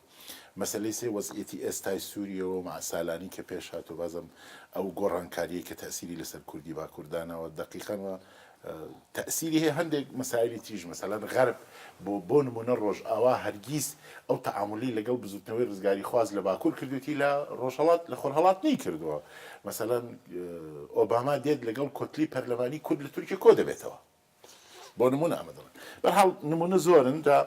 مەسەلەی سێ وەزعیەتی ئێستای سوریە و مەعسالانی کە پێش هاتوە بازم ئەو گۆڕانکاریەی کە تەئسیری لەسەر کوردی باکور داناوە دەقیقەن و. تەئسیری هەیە هەندێک مەسایلی تریش مەسەلەن غەرب بۆ بۆ نمونە ڕۆژئاوا هەرگیز ئەو تەعامولی لەگەڵ بزوتنەوەی ڕزگاریخواز لە باکور کردوێتی لە ڕۆژهەڵات لە خۆرهەڵات نەیکردووە مەسەلەن ئۆباما دێت لەگەڵ کۆتلی پەرلەمانی کورد لە تورکیە کۆ دەبێتەوە بۆ نمونە ئەمە دەڵێن بەرحاڵ نمونە زۆرن جا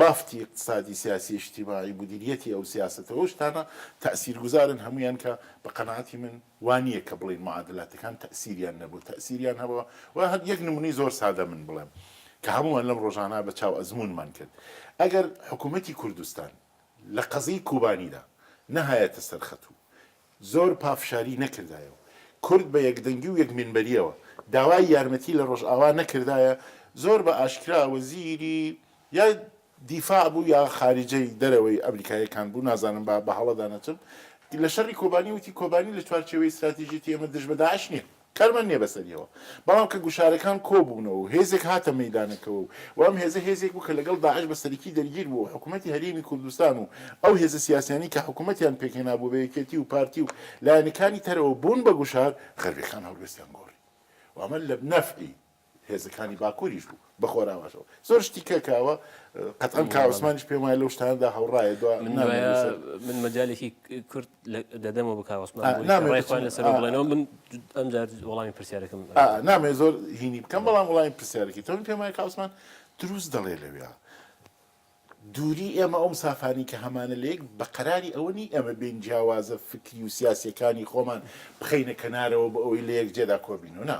بافتی اقتصادی سیاسی اجتماعی مدیریەتی ئەو سیاسەتەوە ئەو شتانە تەئسیرگوزارن هەمویان کە بە قەناعەتی من وا نییە کە بڵێین معادلاتەکان تەئسیریان نەبوو، تەئسیریان هەبووە و هەر یەک نموونەی زۆر سادە من بڵێم کە هەموومان لەم ڕۆژانە بە چاو ئەزموونمان کرد، ئەگەر حکوومەتی کوردستان لە قەزیەی کوبانیدا نەهایەتە سەر خەت و زۆر پافشاری نەکردایە و کورد بە یەکدەنگی و یەک مینبەرییەوە داوای یارمەتی لە ڕۆژئاوا نەکردایە زۆر بە ئاشکرا وەزیری یا دیفاع بوو یا خارجەی دەرەوەی ئەمریکاییەکان بوو نازانم با بە هەڵەدا نەچم لە شەڕی کۆبانی وتی کۆبانی لە چوارچێوەی ستراتیژیەتی ئێمە دژ بە داعش نییە کارمان نییە بەسەریەوە بەڵام کە گوشارەکان کۆبوونەوە و هێزێک هاتە مەیدانەکەوە و و ئەم هێزە هێزێک بوو کە لەگەڵ داعش بە سەرەکی دەرگیر بوو و حکوومەتی هەرێمی کوردستان و ئەو هێزە سیاسیانەی کە حکوومەتیان پێکهێنابوو بە یەکێتی و پارتی و لایەنەکانی ترەوە بوون بە گوشار غەربیەکان هەڵوێستیان گۆڕی و ئەمە لە نەفعی هێزەکانی باکووریش بوو بە خۆراواشەوە زۆر شتی کە کاوە قەتعەن کا عوسمانیش پێم وایە لەو شتانەدا هاوڕایە دوا من نامەوێت دوایە لەسەر من مەجالێکی کورت لە- دەدەمەوە بە کاوەسمان ئا، بۆی کە نامەوێت ڕای خۆیان بچم لەسەر ئا، بڵێنەوە من ئەمجار وەڵامی پرسیارەکەم ئا، نامەوێت زۆر هینی بکەم بەڵام وەڵامی پرسیارەکەی تۆ من پێم وایە کا عوسمان دروست دەڵێ لەویا دووری ئێمە ئەو مسافانەی کە هەمانە لە یەک بە قەراری ئەوە نی ئێمە بێین جیاوازە فکری و سیاسیەکانی خۆمان بخەینە کەنارەوە بۆ ئەوەی لە یەک جێدا کۆبینەوە نا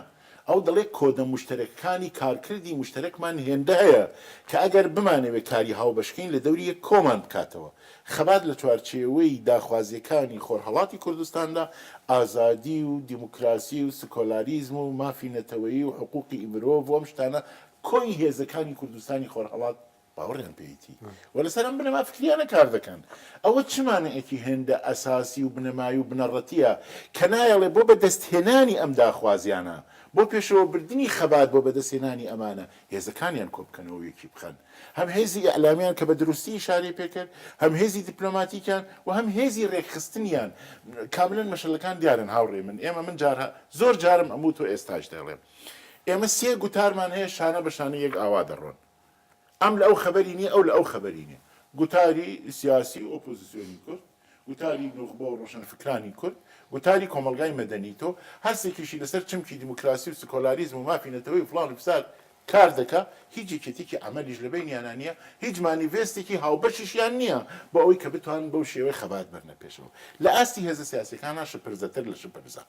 ئەو دەڵێ کۆدە موشتەرەکەکانی کارکردی موشتەرەکمان هێندە هەیە کە ئەگەر بمانەوێ کاری هاوبەشکەین لە دەوری یەک کۆمان بکاتەوە خەبات لە چوارچێوەی داخوازیەکانی خۆرهەڵاتی کوردستاندا ئازادی و دیموکراسی و سکۆلاریزم و مافی نەتەوەیی و حقوقی مرۆڤ و ئەم شتانە کۆی هێزەکانی کوردستانی خۆرهەڵات باوەڕیان پێیەتی و لەسەر ئەم بنەما فکریانە کار دەکەن. ئەوە چ مانعێکی هێندە ئەساسی و بنەمایی و بنەڕەتییە کە نایەڵێ بۆ بەدەستهێنانی ئەم داخوازیانە، بۆ پێشەوەبردنی خەبات بۆ بەدەستهێنانی ئەمانە، هێزەکانیان کۆبکەنەوە و یەکی بخەن؟ هەم هێزی ئیعلامیان کە بە دروستی ئیشارەی پێکرد، هەم هێزی دیپلۆماتیکیان و هەم هێزی رێکخستنیان. کاملەن مەشەلەکان دیارن هاوڕێی من. ئێمە من جارها زۆر جارم ئەم وت و ئێستاش دەیڵێم. ئێمە سێ گوتارمان هەیە شانە بە شانەی یەک ئاوا دەڕۆن. ئەم لە ئەو خەبەری نییە، ئەو لە ئەو خەبەری نییە. گوتاری سیاسی و ئۆپۆزیسیۆنی کورد، گوتاری نوخبە و ڕۆشنفکرانی کورد، گوتاری کۆمەڵگای مەدەنی تۆ، هەرسێکیشی لەسەر چمکی دیموکراسی و سکۆلاریزم و مافی نەتەوەی و فڵان و فسار کار دەکا، هیچ یەکێتیەکی عەمەلیش لە بەینیانا نییە، هیچ مانیڤێستێکی هاوبەشیشیان نییە بۆ ئەوەی کە بتوانن بەو شێوەیە خەبات بەرنە پێشەوە. لە ئاستی هێزە سیاسیەکانا شپرزەتر لە شپرزە.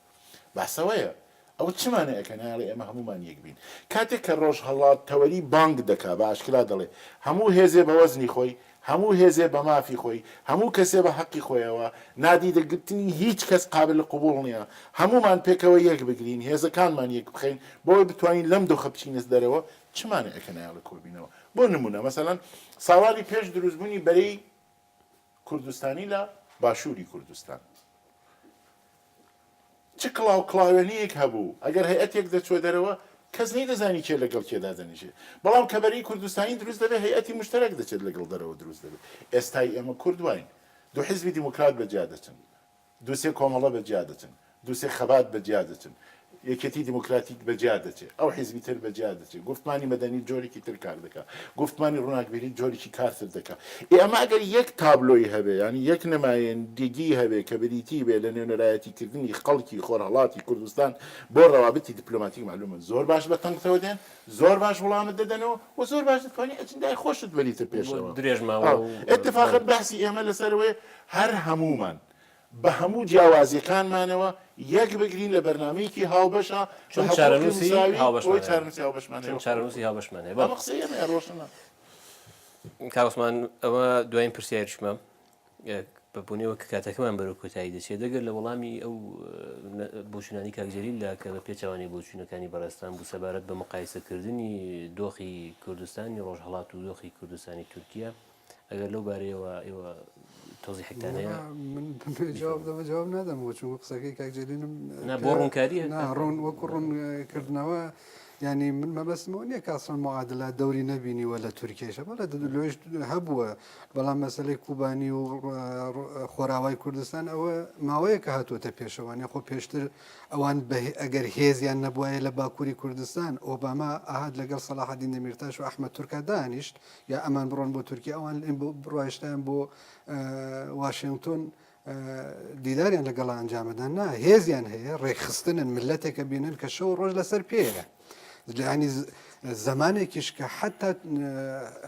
باسەوەیە. ئەوە چ مانایەکە نایەڵێ ئێمە هەموومان یەک بین؟ کاتێک کە ڕۆژهەڵات تەوەری بانگ دەکا بە ئاشکرا دەڵێ هەموو هێزێ بە وەزنی خۆی، هەموو هێزێ بە مافی خۆی، هەموو کەسێ بە هەقی خۆیەوە، نادیدە گرتنی هیچ کەس قابل قبوڵ نییە، هەموومان پێکەوە یەک بگرین، هێزەکانمان یەک بخەین بۆ ئەوەی بتوانین لەم دۆخە بچینە دەرەوە، چ مانایەکە نایەڵێ کۆبینەوە؟ بۆ نموونە مەسەلەن ساڵانی پێش دروستبوونی بەرەی کوردستانی لە باشووری کوردستان چ کڵاو کڵاوێنەیەک هەبوو، ئەگەر هەیئەتێک دەچووە دەرەوە کەس نەیدەزانی کێ لەگەڵ کێ دادەنیشێ، بەڵام کە بەرەی کوردستانی دروست دەبێ هەیئەتی موشتەرەک دەچێت لەگەڵ دەرەوە دروست دەبێ. ئێستای ئێمە کورد واین، دوو حیزبی دیموکرات بە جیا دەچن، دوو سێ کۆمەڵە بە جیا دەچن، دوو سێ خەبات بە جیا دەچن، یەکێتی دیموکراتیک بە جیا دەچێ، ئەو حیزبی تر بە جیا دەچێ، گوفتمانی مەدەنی جۆرێکی تر کار دەکا، گوفتمانی ڕووناکبیری جۆرێکی کار تر دەکا. ئێ ئەمە ئەگەر یەک تابلۆی هەبێ، یانی یەک نمایندگی هەبێ کە بریتی بێ لە نوێنەرایەتی کردنی خەڵکی خۆرهەڵاتی کوردستان بۆ ڕەوابتی دیپلۆماتیک مەعلوومە زۆر باش بە تەنگتەوە دێن، زۆر باش وڵامت دەدەنەوە و زۆر باش دەتوانی ئەجندای خۆشت بەریتە پێشەوە. درێژ ماوە و ئیتفاقەن بەحسی ئێمە لەسەر ئەوەیە هەر هەموومان بە هەموو جیاوازیەکانمانەوە یەک بگرین لە بەرنامەیەکی هاوبەشا بە چون حقوقی چارەنووسی مساوی هاوبەشمان بۆی هەیە. چارەنووسی هاوبەشمان چون هەیە. چارەنووسی هاوبەشمان هەیە. ئەمە بەڵێ. قسەی ئێمەیە ڕۆشنە. کاک عوسمان ئەوە دوایین پرسیاریشمە بە بۆنەوە کە کاتەکەمان بەرەو کۆتایی دەچێت دەگەر لە وەڵامی ئەو بۆچوونانی کاک جەلیلدا کە بە پێچەوانەی بۆچوونەکانی بەڕێزتان بوو سەبارەت بە مقایسەکردنی دۆخی کوردستانی ڕۆژهەڵات و دۆخی کوردستانی تورکیا ئەگەر لەو بارەیەوە ئێوە تەوزیحێکتان هەیە من جواب دەمە جواب نادەمەوە چونکە قسەکەی کاک جەلیلم نا بۆ ڕوونکاریە نا ڕوون وەکو ڕوون کردنەوە. یانی من مەبەستم ئەوە نییە کە ئەسڵەن معادلات دەوری نەبینیوە لە تورکیایشە بەڵێ لەوێش هەبووە بەڵام مەسەلەی کوبانی و خۆراوای کوردستان ئەوە ماوەیەکە هاتووەتە پێشەوانێ خۆ پێشتر ئەوان ئەگەر هێزیان نەبوایە لە باکووری کوردستان ئۆباما ئاهات لەگەڵ سەلاحەدین دەمیرتاش و ئەحمەد تورکا دانیشت یا ئەمان بڕۆن بۆ تورکیا ئەوان بڕایشتیان بۆ واشنگتۆن دیداریان لەگەڵا ئەنجامەدان نا هێزیان هەیە ڕێکخستنن ملەتێکە بینن کە شەو ڕۆژ لەسەر پێیە ینی زمانێکیش کە حتا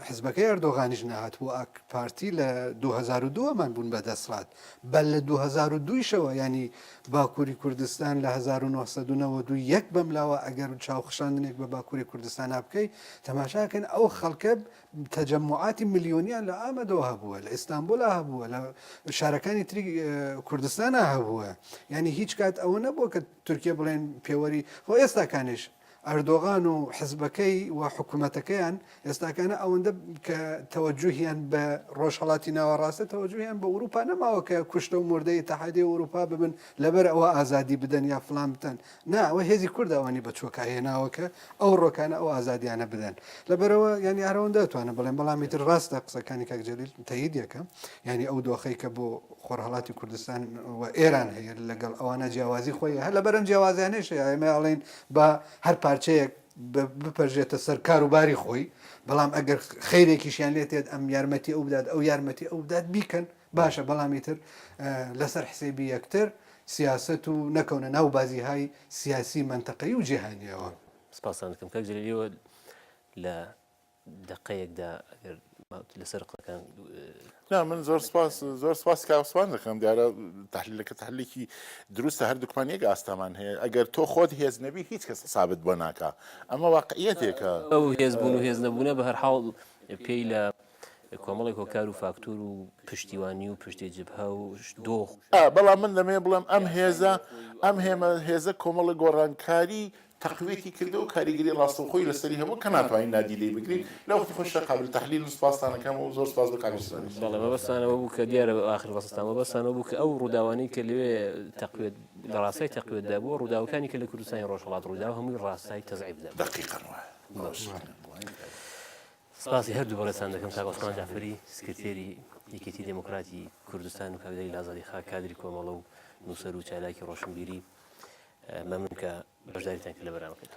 حزبەکەی ئەردۆغانیش نەهات بۆ ئاک پارتی لە 2002 مان بوون بە دەسڵات بەل لە 2002شەوە ینی باکووری کوردستان لە 1991 بەملاوە ئەگەر چاوخشاندنێک بە باکووری کوردستان بکەی تەماشاکەن ئەو خەڵکە تەجەموعاتی ملیۆنیان لە ئامەدەوە هەبووە، لە ئیستانبولا هەبووە، لە شارەکانی تری کوردستانا هەبووە. یانی هیچ کات ئەوە نەبووە کە تورکیە بڵێن پێوەری خۆ ئێستاکانیش ئەردۆغان و حزبەکەی و حکوومەتەکەیان ئێستاکانە ئەوەندە کە تەوەجوهیان بە ڕۆژهەڵاتی ناوەڕاستە تەوەجوهیان بە ئوروپا نەماوە کە کوشتە و مردەی ئیتحادیە ئوروپا ببن لەبەر ئەوە ئازادی بدەن یا فلان بدەن نا ئەوە هێزی کوردە ئەوانی بە چۆکا هێناوە کە ئەو ڕۆکانە ئەو ئازادیانە بدەن لەبەرەوە یانی هەر ئەوەندە ئەتوانم بڵێم بەڵام ئیتر ڕاستە قسەکانی کاک جەلیل تەیید یەکەم یانی ئەو دۆخەی کە بۆ خۆرهەڵاتی کوردستان و ئێران هەیە لەگەڵ ئەوانە جیاوازی خۆی هەر لەبەرم جیاوازیانەیش هەیە ئێمە ئەڵێن بە هەر پارچەیەک بپەرژێتە سەر کاروباری خۆی بەڵام ئەگەر خەیرێکیشیان لێ تێت ئەم یارمەتی ئەو بدات ئەو یارمەتی ئەو بدات بیکەن باشە بەڵام ئیتر لەسەر حسێبی یەکتر سیاسەت و نەکەونە ناو بازیهای سیاسی مەنتەقەیی و جیهانیەوە. سپاستان دەکەم کاک جەلیل ئێوە لە دەقەیەکدا ئەگەر لەسەر قسەکان نا من زۆر سپاس زۆر سپاس کاک عوسمان دەکەم دیارە تحلیلەکە تحلیلێکی دروستە هەردووکمان یەک ئاستامان هەیە ئەگەر تۆ خۆت هێز نەبی هیچ کەس حسابت بۆ ناکا ئەمە واقعیەتێکە ئەو هێز بوون و هێز نەبوونە بە هەر حاڵ پێی لە کۆمەڵێک هۆکار و فاکتۆر و پشتیوانی و پشتی جبهە و دۆخ. ئا، بەڵام من دەمەوێت بڵێم ئەم هێزە، ئەم هێمە هێزە کۆمەڵێک گۆڕانکاری تەقویەتی کردووە و کاریگەری ڕاستەوخۆی لەسەری هەبووە کە ناتوانین نادیدەی بگرین، لە وەختی خۆیشدا قابل تەحلیلن، سوپاستان ئەکەم و زۆر سوپاس بۆ کاک عوسمانیش. بەڵێ مەبەستان ئەوە بوو کە دیارە ئاخر ڕەستان مەبەستان ئەوە بوو کە ئەو ڕووداوانەی کە لەوێ تەقویەت لە ڕاستای تەقویەتدا بووە ڕووداوەکانی کە لە کوردستانی ڕۆژهەڵات ڕوویداوە هەمووی ڕاستای تەزعیفدا بوو. دەقیقەن وایە. بەڵێ. سپاسی هەردوو بەڕێزتان دەکەم کاک عوسمان جەعفەری سکرتێری یەکێتی دێموکراتی کوردستان و کاک دەلیل ئازادی خاک کادری کۆمەڵە و نووسەر و چالاکی ڕۆشنبیری مەمنون کە بەشداریتان کرد لە بەرنامەکەدا.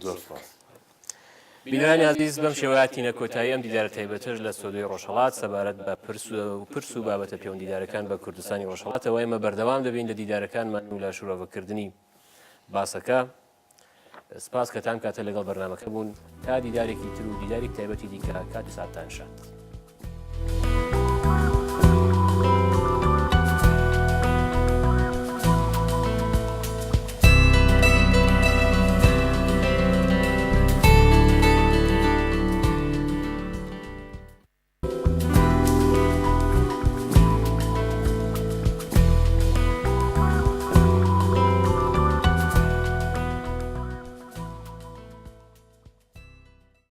زۆر سپاس. بینەرانی ئازیز بەم شێوەیە هاتینە کۆتایی ئەم دیدارە تایبەتەش لە ستۆدیۆی ڕۆژهەڵات سەبارەت بە پرس و پرس و بابەتە پەیوەندیدارەکان بە کوردستانی ڕۆژهەڵاتەوە ئێمە بەردەوام دەبین لە دیدارەکانمان و لە شرۆڤەکردنی باسەکە. سپاس کە تام کاتە لەگەڵ بەرنامەکە بوون تا دیدارێکی تر و دیدارێک تایبەتی دیکە کات و ساتتان شاد.